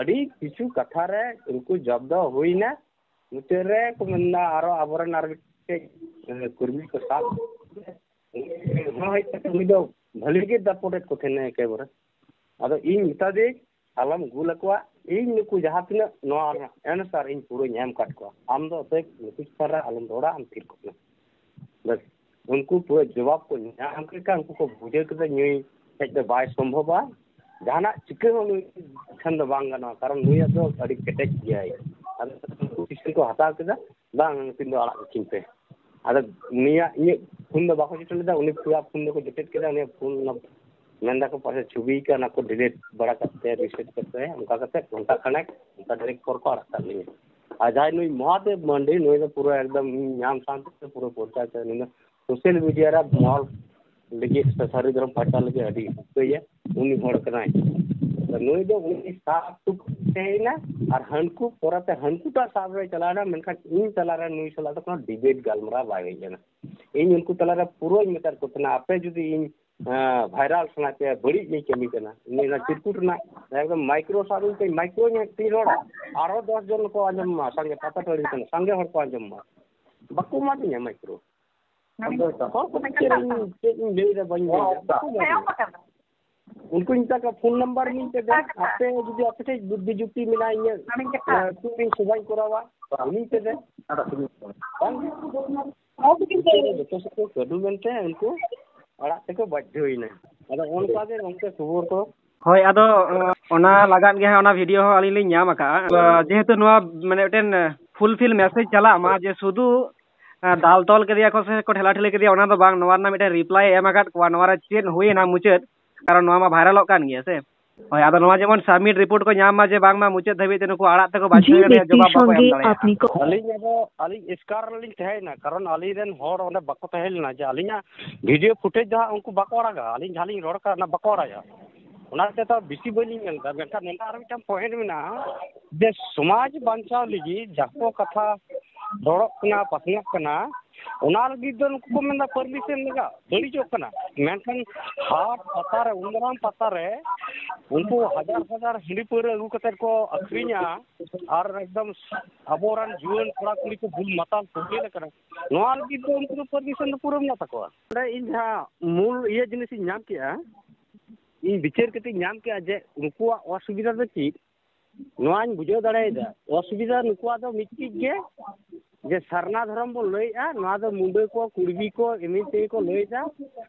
ᱟᱹᱰᱤ ᱠᱤᱪᱷᱩ ᱠᱟᱛᱷᱟ ᱨᱮ ᱩᱱᱠᱩ ᱡᱚᱵᱫᱚ ᱦᱩᱭᱱᱟ, ᱢᱩᱪᱟᱹᱫ ᱨᱮ ᱠᱚ ᱢᱮᱱᱫᱟ ᱟᱨᱚ ᱟᱵᱚᱨᱮᱱ ᱟᱨ ᱢᱤᱫᱴᱮᱡ, ᱮ, ᱠᱚᱨᱢᱤ ᱠᱚ ᱥᱟᱵ, ᱦᱚᱸ ᱦᱮᱡ ᱠᱟᱛᱮ ᱩᱱᱤ ᱫᱚ ᱵᱷᱟᱹᱞᱤ ᱜᱮ ᱫᱟᱯᱚᱴᱮᱫ ᱠᱚ ᱛᱟᱦᱮᱱᱟ ᱮᱠᱮᱵᱟᱨᱮ᱾ ᱟᱫᱚ ᱤᱧ ᱢᱮᱛᱟ ᱫᱤᱭᱟᱹᱧ, ᱟᱞᱚᱢ ᱜᱩᱞ ᱟᱠᱚᱣᱟ, ᱤᱧ ᱱᱩᱠᱩ ᱡᱟᱦᱟᱸ ᱛᱤᱱᱟᱹᱜ ᱱᱚᱣᱟ answer ᱤᱧ ᱯᱩᱨᱟᱹᱧ ᱮᱢ ᱟᱠᱟᱫ ᱠᱚᱣᱟ, ᱟᱢ ᱫᱚ ᱚᱛᱚᱭᱮᱵ ᱱᱩᱠᱩ ᱪᱮᱛᱟᱱ ᱨᱮ ᱟᱞᱚᱢ ᱨᱚᱲᱟ, ᱟᱢ ᱛᱷᱤᱨ ᱠᱚᱜ ᱢᱮ᱾ ᱵᱮᱥ, ᱩᱱᱠᱩ ᱯᱩᱨᱟᱹ ᱡᱚᱵᱟᱵ ᱠᱚ ᱧᱟᱢ ᱠᱮᱫ ᱠᱷᱟᱱ ᱩᱱᱠᱩ ᱠᱚ ᱵᱩᱡᱷᱟᱹᱣ ᱠᱮᱫᱟ ᱱᱩᱭ ᱴᱷᱮᱡ ᱫᱚ ᱵᱟᱭ ᱥᱚᱢᱵᱷᱚᱵᱟ, ᱡᱟᱦᱟᱱᱟᱜ ᱪᱤᱠᱟᱹ ᱦᱚᱸ ᱱᱩᱭ ᱴᱷᱮᱱ ᱫᱚ ᱵᱟᱝ ᱜᱟᱱᱚᱜᱼᱟ, ᱠᱟᱨᱚᱱ ᱱᱩᱭᱟᱜ ᱫᱚ ᱟᱹᱰᱤ ᱠᱮᱴᱮᱡ ᱜᱮᱭᱟᱭ᱾ ᱟᱫᱚ ᱩᱱᱠᱩ decision ᱠᱚ ᱦᱟᱛᱟᱣ ᱠᱮᱫᱟ, ᱵᱟᱝ, ᱱᱩᱠᱤᱱ ᱫᱚ ᱟᱲᱟᱜ ᱠᱟᱹᱠᱤᱱ ᱯᱮ᱾ ᱟᱫᱚ ᱩᱱᱤᱭᱟᱜ, ᱤᱧᱟᱹᱜ ᱯᱷᱳᱱ ᱫᱚ ᱵᱟᱠᱚ ᱡᱚᱴᱮᱫ ᱞᱮᱫᱟ, ᱩᱱᱤ ᱯᱩᱨᱟᱹ ᱯᱷᱳᱱ ᱫᱚᱠᱚ ᱡᱚᱴᱮᱫ ᱠᱮᱫᱟ, ᱩᱱᱤᱭᱟᱜ ᱯᱷᱳᱱ ᱱᱚᱢ-, ᱢᱮᱱ ᱫᱟᱠᱚ ᱯᱟᱥᱮ ᱪᱷᱚᱵᱤ ᱠᱟᱱᱟ, ᱚᱱᱟ ᱠᱚ delete ᱵᱟᱲᱟ ᱠᱟᱛᱮ, reset ᱠᱟᱛᱮ, ᱚᱱᱠᱟ ᱠᱟᱛᱮ ᱜᱷᱚᱱᱴᱟ ᱠᱷᱟᱱᱮᱠ, ᱚᱱᱠᱟ ᱰᱮᱲᱮᱠ ᱯᱚᱨ ᱠᱚ ᱟᱲᱟᱜ ᱠᱟᱜ ᱞᱤᱧᱟ᱾ ᱟᱨ ᱡᱟᱦᱟᱸᱭ ᱱᱩᱭ ᱢᱚᱦᱟᱫᱮᱵ ᱢᱟᱱᱰᱤ, ᱱᱩᱭ ᱫᱚ ᱯᱩᱨᱟᱹ ᱮᱠᱫᱚᱢ ᱤᱧ ᱧᱟᱢ ᱥᱟᱶᱛᱮ ᱯᱩᱨᱟᱹ ᱯᱚᱨᱪᱟ ᱠᱮᱫ, ᱱᱩᱭ ᱫᱚ social media ᱨᱮ ᱢᱚᱦᱚᱞ ᱞᱟᱹᱜᱤᱫ ᱥᱮ ᱥᱟᱹᱨᱤ ᱫᱷᱚᱨᱚᱢ ᱯᱟᱨᱪᱟᱣ ᱞᱟᱹᱜᱤᱫ ᱟᱹᱰᱤ ᱨᱟᱹᱥᱠᱟᱹᱭᱟ, ᱩᱱᱤ ᱦᱚᱲ ᱠᱟᱱᱟᱭ᱾ ᱟᱫᱚ ᱱᱩᱭ ᱫᱚ ᱩᱱᱤ ᱥᱟᱵ ᱦᱚᱴᱚ ᱛᱟᱦᱮᱸᱭᱮᱱᱟ ᱟᱨ ᱦᱟᱹᱱᱠᱩ ᱯᱚᱨᱮᱛᱮ ᱦᱟᱹᱱᱠᱩᱴᱟᱜ ᱥᱟᱵ ᱨᱮ ᱪᱟᱞᱟᱣᱮᱱᱟ, ᱢᱮᱱᱠᱷᱟᱱ ᱤᱧ ᱛᱟᱞᱟᱨᱮ ᱱᱩᱭ ᱥᱟᱞᱟᱜ ᱫᱚ ᱠᱳᱱᱳ debate ᱜᱟᱞᱢᱟᱨᱟᱣ ᱵᱟᱭ ᱦᱩᱭ ᱞᱮᱱᱟ᱾ ᱤᱧ ᱩᱱᱠᱩ ᱛᱟᱞᱟᱨᱮ ᱯᱩᱨᱟᱹᱧ ᱢᱮᱛᱟᱫ ᱠᱚ ᱛᱟᱦᱮᱱᱟ, ᱟᱯᱮ ᱡᱩᱫᱤ ᱤᱧ, ᱮᱸ, viral ᱥᱟᱱᱟ ᱯᱮᱭᱟ, ᱵᱟᱹᱲᱤᱡ ᱞᱤᱧ ᱠᱟᱹᱢᱤ ᱠᱟᱱᱟ, ᱤᱧ ᱚᱱᱟ ᱪᱤᱨᱠᱩᱴ ᱨᱮᱱᱟᱜ ᱮᱠᱫᱚᱢ micro ᱥᱟᱵ ᱤᱧ ᱯᱮ, micro ᱧ ᱛᱤᱧ ᱨᱚᱲᱟ, ᱟᱨᱚ ᱫᱚᱥ ᱡᱚᱱ ᱠᱚ ᱟᱸᱡᱚᱢ ᱢᱟ, ᱥᱟᱸᱜᱮ ᱯᱟᱛᱟ ᱴᱟᱺᱰᱤ ᱠᱟᱱᱟ, ᱥᱟᱸᱜᱮ ᱦᱚᱲ ᱠᱚ ᱟᱸᱡᱚᱢ ᱢᱟ, ᱵᱟᱠᱚ ᱮᱢᱟ ᱫᱤᱧᱟ micro᱾ ᱟᱫᱚ ᱦᱚᱲ ᱠᱚ ᱪᱮᱫ ᱤᱧ, ᱪᱮᱫ ᱤᱧ ᱞᱟᱹᱭᱫᱟ ᱵᱟᱹᱧ ᱞᱟᱹᱭᱫᱟ᱾ ᱵᱟᱠᱚ ᱮᱢᱟ ᱫᱤᱧᱟ᱾ ᱩᱱᱠᱩᱧ ᱢᱮᱛᱟ ᱠᱚᱣᱟ, ᱯᱷᱳᱱ ᱱᱟᱢᱵᱟᱨ ᱤᱢᱟᱹᱧ ᱯᱮ ᱫᱮ, ᱟᱯᱮ ᱡᱩᱫᱤ ᱟᱯᱮ ᱴᱷᱮᱡ ᱵᱩᱫᱽᱫᱷᱤ ᱡᱩᱠᱛᱤ ᱢᱮᱱᱟᱜᱼᱟ, ᱤᱧᱟᱹᱜ, ᱮ, ᱛᱩᱫ ᱤᱧ ᱥᱚᱵᱷᱟᱧ ᱠᱚᱨᱟᱣᱟ, ᱤᱢᱟᱹᱧ ᱯᱮ ᱫᱮ᱾ ᱵᱟᱝ, ᱡᱚᱛᱚ ᱥᱮᱫ ᱠᱚ ᱠᱟᱹᱰᱩ ᱢᱮᱱᱛᱮ ᱩᱱᱠᱩ ᱟᱲᱟᱜ ᱛᱮᱠᱚ ᱵᱟᱫᱽᱫᱷᱚᱭᱮᱱᱟ᱾ ᱟᱫᱚ ᱚᱱᱠᱟ ᱜᱮ ᱜᱚᱢᱠᱮ ᱠᱷᱚᱵᱚᱨ ᱠᱚ᱾ ᱦᱳᱭ, ᱟᱫᱚ, ᱚ, ᱚᱱᱟ ᱞᱟᱜᱟᱫ ᱜᱮ ᱦᱟᱸᱜ ᱚᱱᱟ video ᱦᱚᱸ ᱟᱹᱞᱤᱧ ᱞᱤᱧ ᱧᱟᱢ ᱟᱠᱟᱫᱼᱟ᱾ ᱡᱮᱦᱮᱛᱩ ᱱᱚᱣᱟ ᱢᱟᱱᱮ ᱢᱤᱫᱴᱮᱱ fulfill message ᱪᱟᱞᱟᱜ ᱢᱟ ᱡᱮ ᱥᱩᱫᱷᱩ ᱮ, ᱫᱟᱞ ᱛᱚᱞ ᱠᱮᱫᱮᱭᱟ ᱠᱚ ᱥᱮ ᱠᱚ ᱴᱷᱮᱞᱟ ᱴᱷᱮᱞᱤ ᱠᱮᱫᱮᱭᱟ, ᱚᱱᱟ ᱫᱚ ᱵᱟᱝ, ᱱᱚᱣᱟ ᱨᱮᱱᱟᱜ ᱢᱤᱫᱴᱮᱱ reply ᱮ ᱮᱢ ᱟᱠᱟᱫ ᱠᱚᱣᱟ, ᱱᱚᱣᱟ ᱨᱮ ᱪᱮᱫ ᱦᱩᱭᱮᱱᱟ ᱢᱩᱪᱟᱹᱫ, ᱠᱟᱨᱚᱱ ᱱᱚᱣᱟ ᱢᱟ viralᱚᱜ ᱠᱟᱱ ᱜᱮᱭᱟ ᱥᱮ᱾ ᱦᱳᱭ, ᱟᱫᱚ ᱱᱚᱣᱟ ᱡᱮᱢᱚᱱ submit report ᱠᱚ ᱧᱟᱢ ᱢᱟ ᱡᱮ ᱵᱟᱝᱢᱟ ᱢᱩᱪᱟᱹᱫ ᱫᱷᱟᱹᱵᱤᱡ ᱛᱮ ᱱᱩᱠᱩ ᱟᱲᱟᱜ ᱛᱮᱠᱚ ᱵᱟᱫᱽᱫᱷᱚᱭᱮᱱᱟ, ᱡᱚᱵᱟᱵ ᱵᱟᱠᱚ ᱮᱢ ᱫᱟᱲᱮᱭᱟᱜᱼᱟ᱾ ᱟᱹᱞᱤᱧ ᱟᱫᱚ, ᱟᱹᱞᱤᱧ ᱮᱥᱠᱟᱨ ᱨᱮᱞᱤᱧ ᱛᱟᱦᱮᱸᱭᱮᱱᱟ, ᱠᱟᱨᱚᱱ ᱟᱹᱞᱤᱧ ᱨᱮᱱ ᱦᱚᱲ ᱚᱸᱰᱮ ᱵᱟᱠᱚ ᱛᱟᱦᱮᱸ ᱞᱮᱱᱟ ᱡᱮ ᱟᱹᱞᱤᱧᱟᱜ video footage ᱫᱚ ᱦᱟᱸᱜ ᱩᱱᱠᱩ ᱵᱟᱠᱚ ᱟᱲᱟᱜᱟ, ᱟᱹᱞᱤᱧ ᱡᱟᱦᱟᱸ ᱞᱤᱧ ᱨᱚᱲ ᱠᱟᱜ ᱚᱱᱟ ᱵᱟᱠᱚ ᱟᱲᱟᱜᱟ᱾ ᱚᱱᱟ ᱛᱮᱫᱚ ᱵᱮᱥᱤ ᱵᱟᱹᱞᱤᱧ ᱢᱮᱱ ᱮᱫᱟ, ᱢᱮᱱᱠᱷᱟᱱ ᱱᱚᱰᱮ ᱟᱨ ᱢᱤᱫᱴᱟᱝ ᱯᱚᱭᱮᱱᱴ ᱢᱮᱱᱟᱜᱼᱟ ᱡᱮ ᱥᱚᱢᱟᱡᱽ ᱵᱟᱧᱪᱟᱣ ᱞᱟᱹᱜᱤᱫ ᱡᱟᱦᱟᱸ ᱠᱚ ᱠᱟᱛᱷᱟ ᱨᱚᱲᱚᱜ ᱠᱟᱱᱟ, ᱯᱟᱥᱱᱟᱜ ᱠᱟᱱᱟ, ᱚᱱᱟ ᱞᱟᱹᱜᱤᱫ ᱫᱚ ᱱᱩᱠᱩ ᱠᱚ ᱢᱮᱱᱫᱟ ᱯᱟᱨᱢᱤᱥᱚᱱ ᱞᱟᱜᱟᱜ, ᱵᱟᱹᱲᱤᱡᱚᱜ ᱠᱟᱱᱟ᱾ ᱢᱮᱱᱠᱷᱟᱱ ᱦᱟᱴ ᱯᱟᱛᱟ ᱨᱮ, ᱩᱱ ᱢᱟᱨᱟᱝ ᱯᱟᱛᱟ ᱨᱮ ᱩᱱᱠᱩ ᱦᱟᱡᱟᱨ ᱦᱟᱡᱟᱨ ᱦᱟᱺᱰᱤ ᱯᱟᱹᱣᱨᱟᱹ ᱟᱹᱜᱩ ᱠᱟᱛᱮ ᱠᱚ ᱟᱹᱠᱷᱨᱤᱧᱟ ᱟᱨ ᱮᱠᱫᱚᱢ ᱟᱵᱚᱨᱮᱱ ᱡᱩᱣᱟᱹᱱ ᱠᱚᱲᱟ ᱠᱩᱲᱤ ᱠᱚ ᱵᱩᱞ ᱢᱟᱛᱟᱞ ᱠᱚ ᱦᱩᱭ ᱟᱠᱟᱱᱟ, ᱱᱚᱣᱟ ᱞᱟᱹᱜᱤᱫ ᱫᱚ ᱩᱱᱠᱩ ᱫᱚ ᱯᱟᱨᱢᱤᱥᱚᱱ ᱫᱚ ᱯᱩᱨᱟᱹ ᱢᱮᱱᱟᱜ ᱛᱟᱠᱚᱣᱟ᱾ ᱚᱸᱰᱮ ᱤᱧ ᱡᱟᱦᱟᱸ ᱢᱩᱞ ᱤᱭᱟᱹ ᱡᱤᱱᱤᱥ ᱤᱧ ᱧᱟᱢ ᱠᱮᱜᱼᱟ, ᱤᱧ ᱵᱤᱪᱟᱹᱨ ᱠᱟᱛᱮ ᱤᱧ ᱧᱟᱢ ᱠᱮᱜᱼᱟ ᱡᱮ ᱩᱱᱠᱩᱣᱟᱜ ᱚᱥᱩᱵᱤᱫᱷᱟ ᱫᱚ ᱪᱮᱫ, ᱱᱚᱣᱟᱧ ᱵᱩᱡᱷᱟᱹᱣ ᱫᱟᱲᱮᱭᱟᱫᱟ᱾ ᱚᱥᱩᱵᱤᱫᱷᱟ ᱱᱩᱠᱩᱣᱟᱜ ᱫᱚ ᱢᱤᱫᱴᱤᱡ ᱜᱮ, ᱡᱮ ᱥᱟᱨᱱᱟ ᱫᱷᱚᱨᱚᱢ ᱵᱚᱱ ᱞᱟᱹᱭᱮᱜᱼᱟ, ᱱᱚᱣᱟ ᱫᱚ ᱢᱩᱰᱟᱹ ᱠᱚ, ᱠᱩᱲᱵᱤ ᱠᱚ, ᱮᱢᱱᱤ ᱛᱮᱜᱮ ᱠᱚ ᱞᱟᱹᱭᱮᱫᱟ᱾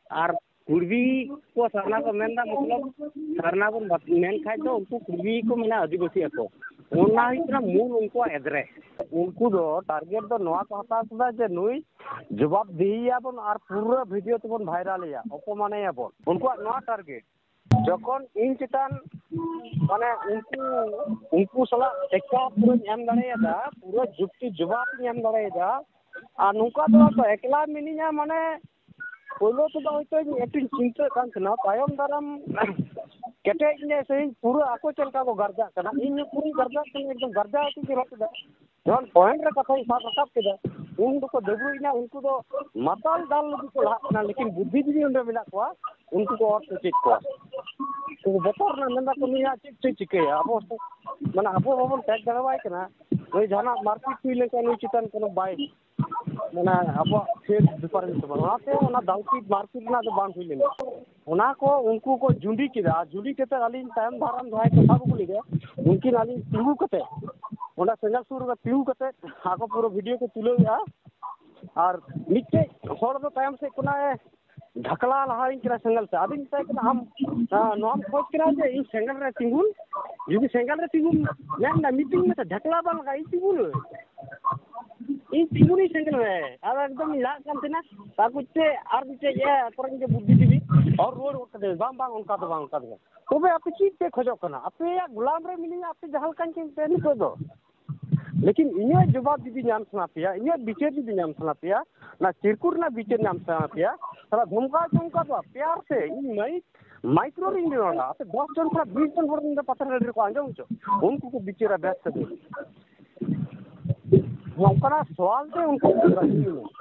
ᱟᱨ ᱠᱩᱲᱵᱤ ᱠᱚ ᱥᱟᱨᱱᱟ ᱠᱚ ᱢᱮᱱᱫᱟ, ᱢᱚᱛᱞᱚᱵ ᱥᱟᱨᱱᱟ ᱵᱚᱱ ᱵᱟᱛ-, ᱢᱮᱱ ᱠᱷᱟᱡ ᱫᱚ ᱩᱱᱠᱩ ᱠᱩᱲᱵᱤ ᱠᱚ ᱢᱮᱱᱟ, ᱟᱹᱫᱤᱵᱟᱹᱥᱤ ᱟᱠᱚ᱾ ᱚᱱᱟ ᱦᱩᱭᱩᱜ ᱠᱟᱱᱟ ᱢᱩᱞ ᱩᱱᱠᱩᱣᱟᱜ ᱮᱫᱽᱨᱮ᱾ ᱩᱱᱠᱩ ᱫᱚ ᱴᱟᱨᱜᱮᱴ ᱫᱚ ᱱᱚᱣᱟ ᱠᱚ ᱦᱟᱛᱟᱣ ᱠᱮᱫᱟ ᱡᱮ ᱱᱩᱭ ᱡᱚᱵᱟᱵ ᱫᱤᱦᱤᱭᱟᱵᱚᱱ ᱟᱨ ᱯᱩᱨᱟᱹ ᱵᱷᱤᱰᱤᱭᱳ ᱛᱮᱵᱚᱱ ᱵᱷᱟᱭᱨᱟᱞᱮᱭᱟ, ᱚᱯᱚᱢᱟᱱᱮᱭᱟᱵᱚᱱ, ᱩᱱᱠᱩᱣᱟᱜ ᱱᱚᱣᱟ ᱴᱟᱨᱜᱮᱴ᱾ ᱡᱚᱠᱷᱚᱱ ᱤᱧ ᱪᱮᱛᱟᱱ, ᱢᱟᱱᱮ, ᱩᱱᱠᱩ, ᱩᱱᱠᱩ ᱥᱟᱞᱟᱜ ᱴᱮᱠᱟᱣ ᱯᱩᱨᱟᱹᱧ ᱮᱢ ᱫᱟᱲᱮᱭᱟᱫᱟ, ᱯᱩᱨᱟᱹ ᱡᱩᱠᱛᱤ ᱡᱚᱵᱟᱵ ᱤᱧ ᱮᱢ ᱫᱟᱲᱮᱭᱟᱫᱟ, ᱟᱨ ᱱᱚᱝᱠᱟ ᱫᱚ ᱟᱫᱚ ᱮᱠᱞᱟ ᱢᱤᱱᱟᱹᱧᱟ, ᱢᱟᱱᱮ, ᱯᱳᱭᱞᱳ ᱛᱮᱫᱚ ᱦᱚᱭᱛᱳ ᱤᱧ ᱮᱠᱴᱩᱧ ᱪᱤᱱᱛᱟᱹᱜ ᱠᱟᱱ ᱛᱟᱦᱮᱱᱟ, ᱛᱟᱭᱚᱢ ᱫᱟᱨᱟᱢ ᱠᱮᱴᱮᱡ ᱤᱧ ᱥᱮ ᱤᱧ ᱯᱩᱨᱟᱹ ᱟᱠᱚ ᱪᱮᱫ ᱞᱮᱠᱟ ᱠᱚ ᱜᱟᱨᱡᱟᱜ ᱠᱟᱱᱟ, ᱤᱧ ᱦᱚᱸ ᱯᱩᱨᱟᱹᱧ ᱜᱟᱨᱡᱟᱜ ᱠᱟᱱᱟ, ᱮᱠᱫᱚᱢ ᱜᱟᱨᱡᱟᱣ ᱠᱟᱛᱮᱧ ᱨᱚᱲ ᱠᱮᱫᱟ᱾ ᱡᱚᱠᱷᱚᱱ ᱯᱚᱭᱮᱱᱴ ᱨᱮ ᱠᱟᱛᱷᱟᱧ ᱥᱟᱵ ᱨᱟᱠᱟᱵ ᱠᱮᱫᱟ, ᱩᱱ ᱫᱚᱠᱚ ᱰᱟᱹᱵᱽᱨᱩᱡ ᱮᱱᱟ, ᱩᱱᱠᱩ ᱫᱚ ᱢᱟᱛᱟᱞ ᱫᱟᱞ ᱞᱟᱹᱜᱤᱫ ᱠᱚ ᱞᱟᱦᱟᱜ ᱠᱟᱱᱟ, ᱞᱮᱠᱤᱱ ᱵᱩᱫᱽᱫᱷᱤᱡᱤᱵᱤ ᱚᱸᱰᱮ ᱢᱮᱱᱟᱜ ᱠᱚᱣᱟ, ᱩᱱᱠᱩ ᱠᱚ ᱚᱨ ᱥᱮᱪᱮᱫ ᱠᱚᱣᱟ᱾ ᱩᱱᱠᱩ ᱵᱚᱛᱚᱨ ᱨᱮᱱᱟᱜ ᱢᱮᱱᱫᱟ ᱠᱚ, ᱱᱩᱭ ᱦᱟᱸᱜ ᱪᱮᱫ ᱪᱚᱭ ᱪᱤᱠᱟᱹᱭᱟ, ᱟᱵᱚ, ᱢᱟᱱᱮ, ᱟᱵᱚ ᱵᱟᱵᱚᱱ ᱴᱮᱠ ᱫᱟᱲᱮᱣᱟᱭ ᱠᱟᱱᱟ, ᱱᱩᱭ ᱡᱟᱦᱟᱱᱟᱜ ᱢᱟᱨᱯᱤᱴ ᱦᱩᱭ ᱞᱮᱱᱠᱷᱟᱱ ᱱᱩᱭ ᱪᱮᱛᱟᱱ ᱠᱳᱱᱳ ᱵᱟᱭ, ᱢᱟᱱᱮ, ᱟᱵᱚᱣᱟᱜ ᱯᱷᱮᱥ ᱵᱮᱯᱟᱨ ᱦᱩᱭᱩᱜ ᱛᱟᱵᱚᱱᱟ, ᱚᱱᱟᱛᱮ ᱚᱱᱟ ᱫᱟᱞᱯᱤᱴ ᱢᱟᱨᱯᱤᱴ ᱨᱮᱱᱟᱜ ᱫᱚ ᱵᱟᱝ ᱦᱩᱭ ᱞᱮᱱᱟ᱾ ᱚᱱᱟ ᱠᱚ ᱩᱱᱠᱩ ᱠᱚ ᱡᱩᱸᱰᱤ ᱠᱮᱫᱟ, ᱟᱨ ᱡᱩᱸᱰᱤ ᱠᱟᱛᱮ ᱟᱹᱞᱤᱧ ᱛᱟᱭᱚᱢ ᱫᱟᱨᱟᱢ ᱡᱟᱦᱟᱸᱭ ᱠᱚ ᱥᱟᱵ ᱟᱹᱜᱩ ᱞᱮᱫᱟ, ᱩᱱᱠᱤᱱ ᱟᱹᱞᱤᱧ ᱛᱤᱸᱜᱩ ᱠᱟᱛᱮ, ᱚᱸᱰᱮ ᱥᱮᱸᱜᱮᱞ ᱥᱩᱨ ᱨᱮ ᱛᱤᱸᱜᱩ ᱠᱟᱛᱮ ᱟᱠᱚ ᱯᱩᱨᱟᱹ ᱵᱷᱤᱰᱤᱭᱳ ᱠᱚ ᱛᱩᱞᱟᱹᱣᱮᱫᱼᱟ᱾ ᱟᱨ ᱢᱤᱫᱴᱮᱡ ᱦᱚᱲ ᱫᱚ ᱛᱟᱭᱚᱢ ᱥᱮᱫ ᱠᱷᱚᱱᱟᱜ ᱮ ᱰᱷᱟᱠᱞᱟ ᱞᱟᱦᱟᱭᱤᱧ ᱠᱟᱱᱟ ᱥᱮᱸᱜᱮᱞ ᱥᱮᱫ᱾ ᱟᱫᱚᱧ ᱢᱮᱛᱟᱭ ᱠᱟᱱᱟ, "ᱟᱢ, ᱟᱸ, ᱱᱚᱣᱟᱢ ᱠᱷᱚᱡᱽ ᱠᱟᱱᱟ ᱡᱮ ᱤᱧ ᱥᱮᱸᱜᱮᱞ ᱨᱮ ᱛᱤᱸᱜᱩᱱ? ᱡᱩᱫᱤ ᱥᱮᱸᱜᱮᱞ ᱨᱮ ᱛᱤᱸᱜᱩᱱ ᱢᱮᱱᱫᱟ, ᱢᱤᱛᱟᱹᱧ ᱢᱮ ᱥᱮ, ᱰᱷᱟᱠᱞᱟ ᱵᱟᱝ ᱞᱟᱜᱟᱜᱼᱟ, ᱤᱧ ᱛᱤᱸᱜᱩᱱᱟᱹᱧ, ᱤᱧ ᱛᱤᱸᱜᱩᱱᱤᱧ ᱥᱮᱸᱜᱮᱞ ᱨᱮ᱾" ᱟᱫᱚ ᱮᱠᱫᱚᱢ ᱤᱧ ᱞᱟᱦᱟᱜ ᱠᱟᱱ ᱛᱟᱦᱮᱱᱟ, ᱛᱟᱨᱯᱚᱨ ᱪᱮᱫ ᱟᱨ ᱢᱤᱫᱴᱮᱡ ᱤᱭᱟᱹ ᱯᱚᱨᱮ ᱢᱤᱫᱴᱮᱡ ᱵᱩᱫᱽᱫᱷᱤᱡᱤᱵᱤ ᱦᱚᱲ ᱨᱩᱣᱟᱹᱲ ᱜᱚᱫ ᱠᱟᱫᱮᱭᱟ, "ᱵᱟᱝ, ᱵᱟᱝ, ᱚᱱᱠᱟ ᱫᱚ ᱵᱟᱝ, ᱚᱱᱠᱟ ᱫᱚ ᱵᱟᱝ᱾ ᱛᱚᱵᱮ ᱟᱯᱮ ᱪᱮᱫ ᱯᱮ ᱠᱷᱚᱡᱚᱜ ᱠᱟᱱᱟ? ᱟᱯᱮᱭᱟᱜ ᱜᱳᱞᱟᱢ ᱨᱮ ᱢᱤᱱᱟᱹᱧᱟ, ᱟᱯᱮ ᱡᱟᱦᱟᱸ ᱞᱮᱠᱟᱧ ᱠᱟᱹᱢᱤ ᱯᱮ ᱱᱤᱛᱚᱜ ᱫᱚ, ᱞᱮᱠᱤᱱ ᱤᱧᱟᱹᱜ ᱡᱚᱵᱟᱵ ᱡᱩᱫᱤ ᱧᱟᱢ ᱥᱟᱱᱟ ᱯᱮᱭᱟ, ᱤᱧᱟᱹᱜ ᱵᱤᱪᱟᱹᱨ ᱡᱩᱫᱤ ᱧᱟᱢ ᱥᱟᱱᱟ ᱯᱮᱭᱟ, ᱚᱱᱟ ᱪᱤᱨᱠᱩᱴ ᱨᱮᱱᱟᱜ ᱵᱤᱪᱟᱹᱨ ᱧᱟᱢ ᱥᱟᱱᱟ ᱯᱮᱭᱟ, ᱛᱷᱚᱲᱟ ᱫᱷᱚᱢᱠᱟᱣ ᱪᱚᱢᱠᱟᱣ ᱫᱚ ᱯᱮᱭᱟᱨ ᱛᱮ, ᱤᱧ ᱢᱟᱭᱤᱠ ᱢᱟᱭᱤᱠᱨᱳ ᱨᱤᱧ ᱨᱚᱲᱟ, ᱟᱯᱮ ᱫᱚᱥ ᱡᱚᱱ ᱠᱷᱚᱱᱟᱜ ᱵᱤᱥ ᱡᱚᱱ ᱦᱚᱲ ᱱᱚᱰᱮ ᱯᱟᱛᱷᱟᱨ ᱜᱟᱹᱰᱤ ᱨᱮᱠᱚ ᱟᱸᱡᱚᱢ ᱦᱚᱪᱚ, ᱩᱱᱠᱩ ᱠᱚ ᱵᱤᱪᱟᱹᱨᱟ ᱵᱮᱥ ᱛᱮ᱾ ᱱᱚᱝᱠᱟᱱᱟᱜ ᱥᱚᱣᱟᱞ ᱛᱮ ᱩᱱᱠᱩ ᱠᱚ ᱨᱟᱹᱜᱤᱭᱮᱱᱟ᱾